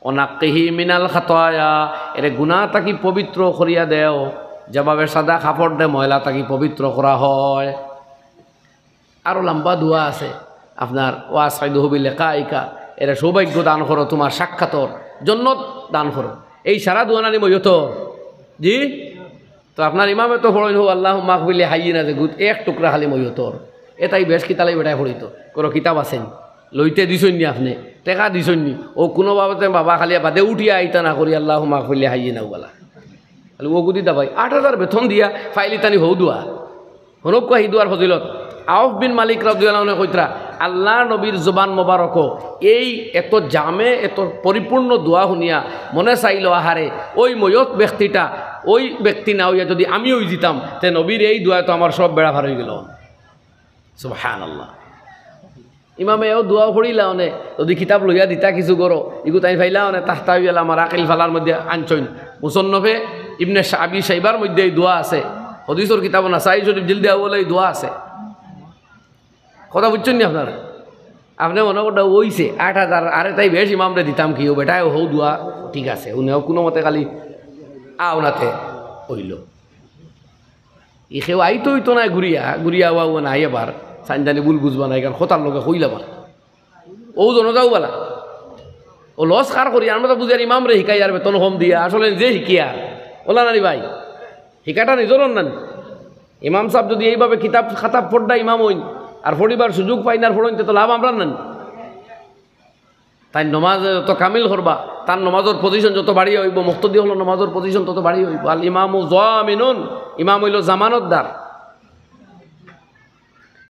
"ওয়া নাক্কিহি মিনাল খাতায়া", এরে গুনাহ থাকি পবিত্র করিয়া দেও, যেভাবে সাদা কাপড়রে ময়লা থাকি পবিত্র করা হয়। আরো লম্বা দোয়া আছে আপনার, "ওয়া আসইদহু বিলিকাইকা", এরে সৌভাগ্য দান করো, তোমার সাক্ষাতর, জন্নত দান করো। এই সারা দোয়া নানি মইয়তর? জি? তো আপনার ইমামে তো পড়ইন, "হো আল্লাহুম্মা গফির লি হাইয়িনা", যে গুত এক টুকরা খালি মইয়তর। এটাই বেশ কিতালাই বেটায় পড়িতো। করো কিতাব আছেন, লইতে দিছইন নি আপনে, টেকা দিছইন নি? অউ কুনু বাবতে বাবা খালি বাদে উঠিয়া আইতা না করি, "আল্লাহুম্মা গফির লি হাইয়িনা ওয়ালা।" খালি অগুদি দাবাই, আট হাজার বেতন দিয়া ফাইলিতানি হউ দোয়া। হুনউক্কা হি দোয়ার ফজিলত। আউফ বিন মালিক রাদিয়াল্লাহু আনহু কইতরা, আল্লাহর নবীর জবান মোবারকো এই এত জামে, এত পরিপূর্ণ দোয়া হুনিয়া মনে চাইল, আহারে, ওই ময়ত ব্যক্তিটা, ওই ব্যক্তি না অইয়া যদি আমি অইযিতাম, তে নবীর এই দোয়ায় তো আমার সব বেড়া পার অইগেলো। সুবহানাল্লাহ। ইমামে এও দোয়া পড়িলা অনে, যদি কিতাব লইয়া দিতা কিছু করো, ইগু তাইন পাইলা অনে, তাহতাবি আলা মারাকিল ফালাহর মধ্যে আনছইন। মুসন্নফে ইবনে শা-, আবি শাইবার মধ্যে এই দোয়া আছে। হাদিসর কিতাব নাসাই শরীফ জিলদে আউয়ালে এই দোয়া আছে। কথা বুঝছইন নি আপনারা? আপনে মনো করতা অইছে আট হাজার, আরে তাই বেশ ইমামরে দিতাম কি, ও বেটায় হউ দোয়া ঠিক আছে, হুনেও কুনুমতে খালি আওনাতে অইলো। ই কেউ আইতো অইতো নায় ঘুরিয়া, ঘুরিয়া আওয়া নাই আবার, সাইনদানি ভুল বুঝবা নায়, কারণ কথার লগে কইলা বালা। ও জনতাও বালা। ও লস কার করি, আমরা তো বুঝি আর ইমামরে হিকাই আর বেতন কম দিয়া, আসলে যে হিকিয়ার। ওলা নানি ভাই? হিকাটা নিজর নানি? ইমাম সাব যদি এইভাবে কিতাব খাতা পড়ডা ইমাম অইন, আর পড়িবার সুযোগ পাইন আর পড়ইন, তে তো লাভ আমরার নানি? তাইন নমাজ যত কামিল করবা, তান নমাজর পজিশন যত বাড়িয়া অইবো, মুক্তাদি অকলর নমাজর পজিশন তত বাড়িয়া অইবো। আল ইমামু জামিনুন, ইমাম অইলো জামানতদার।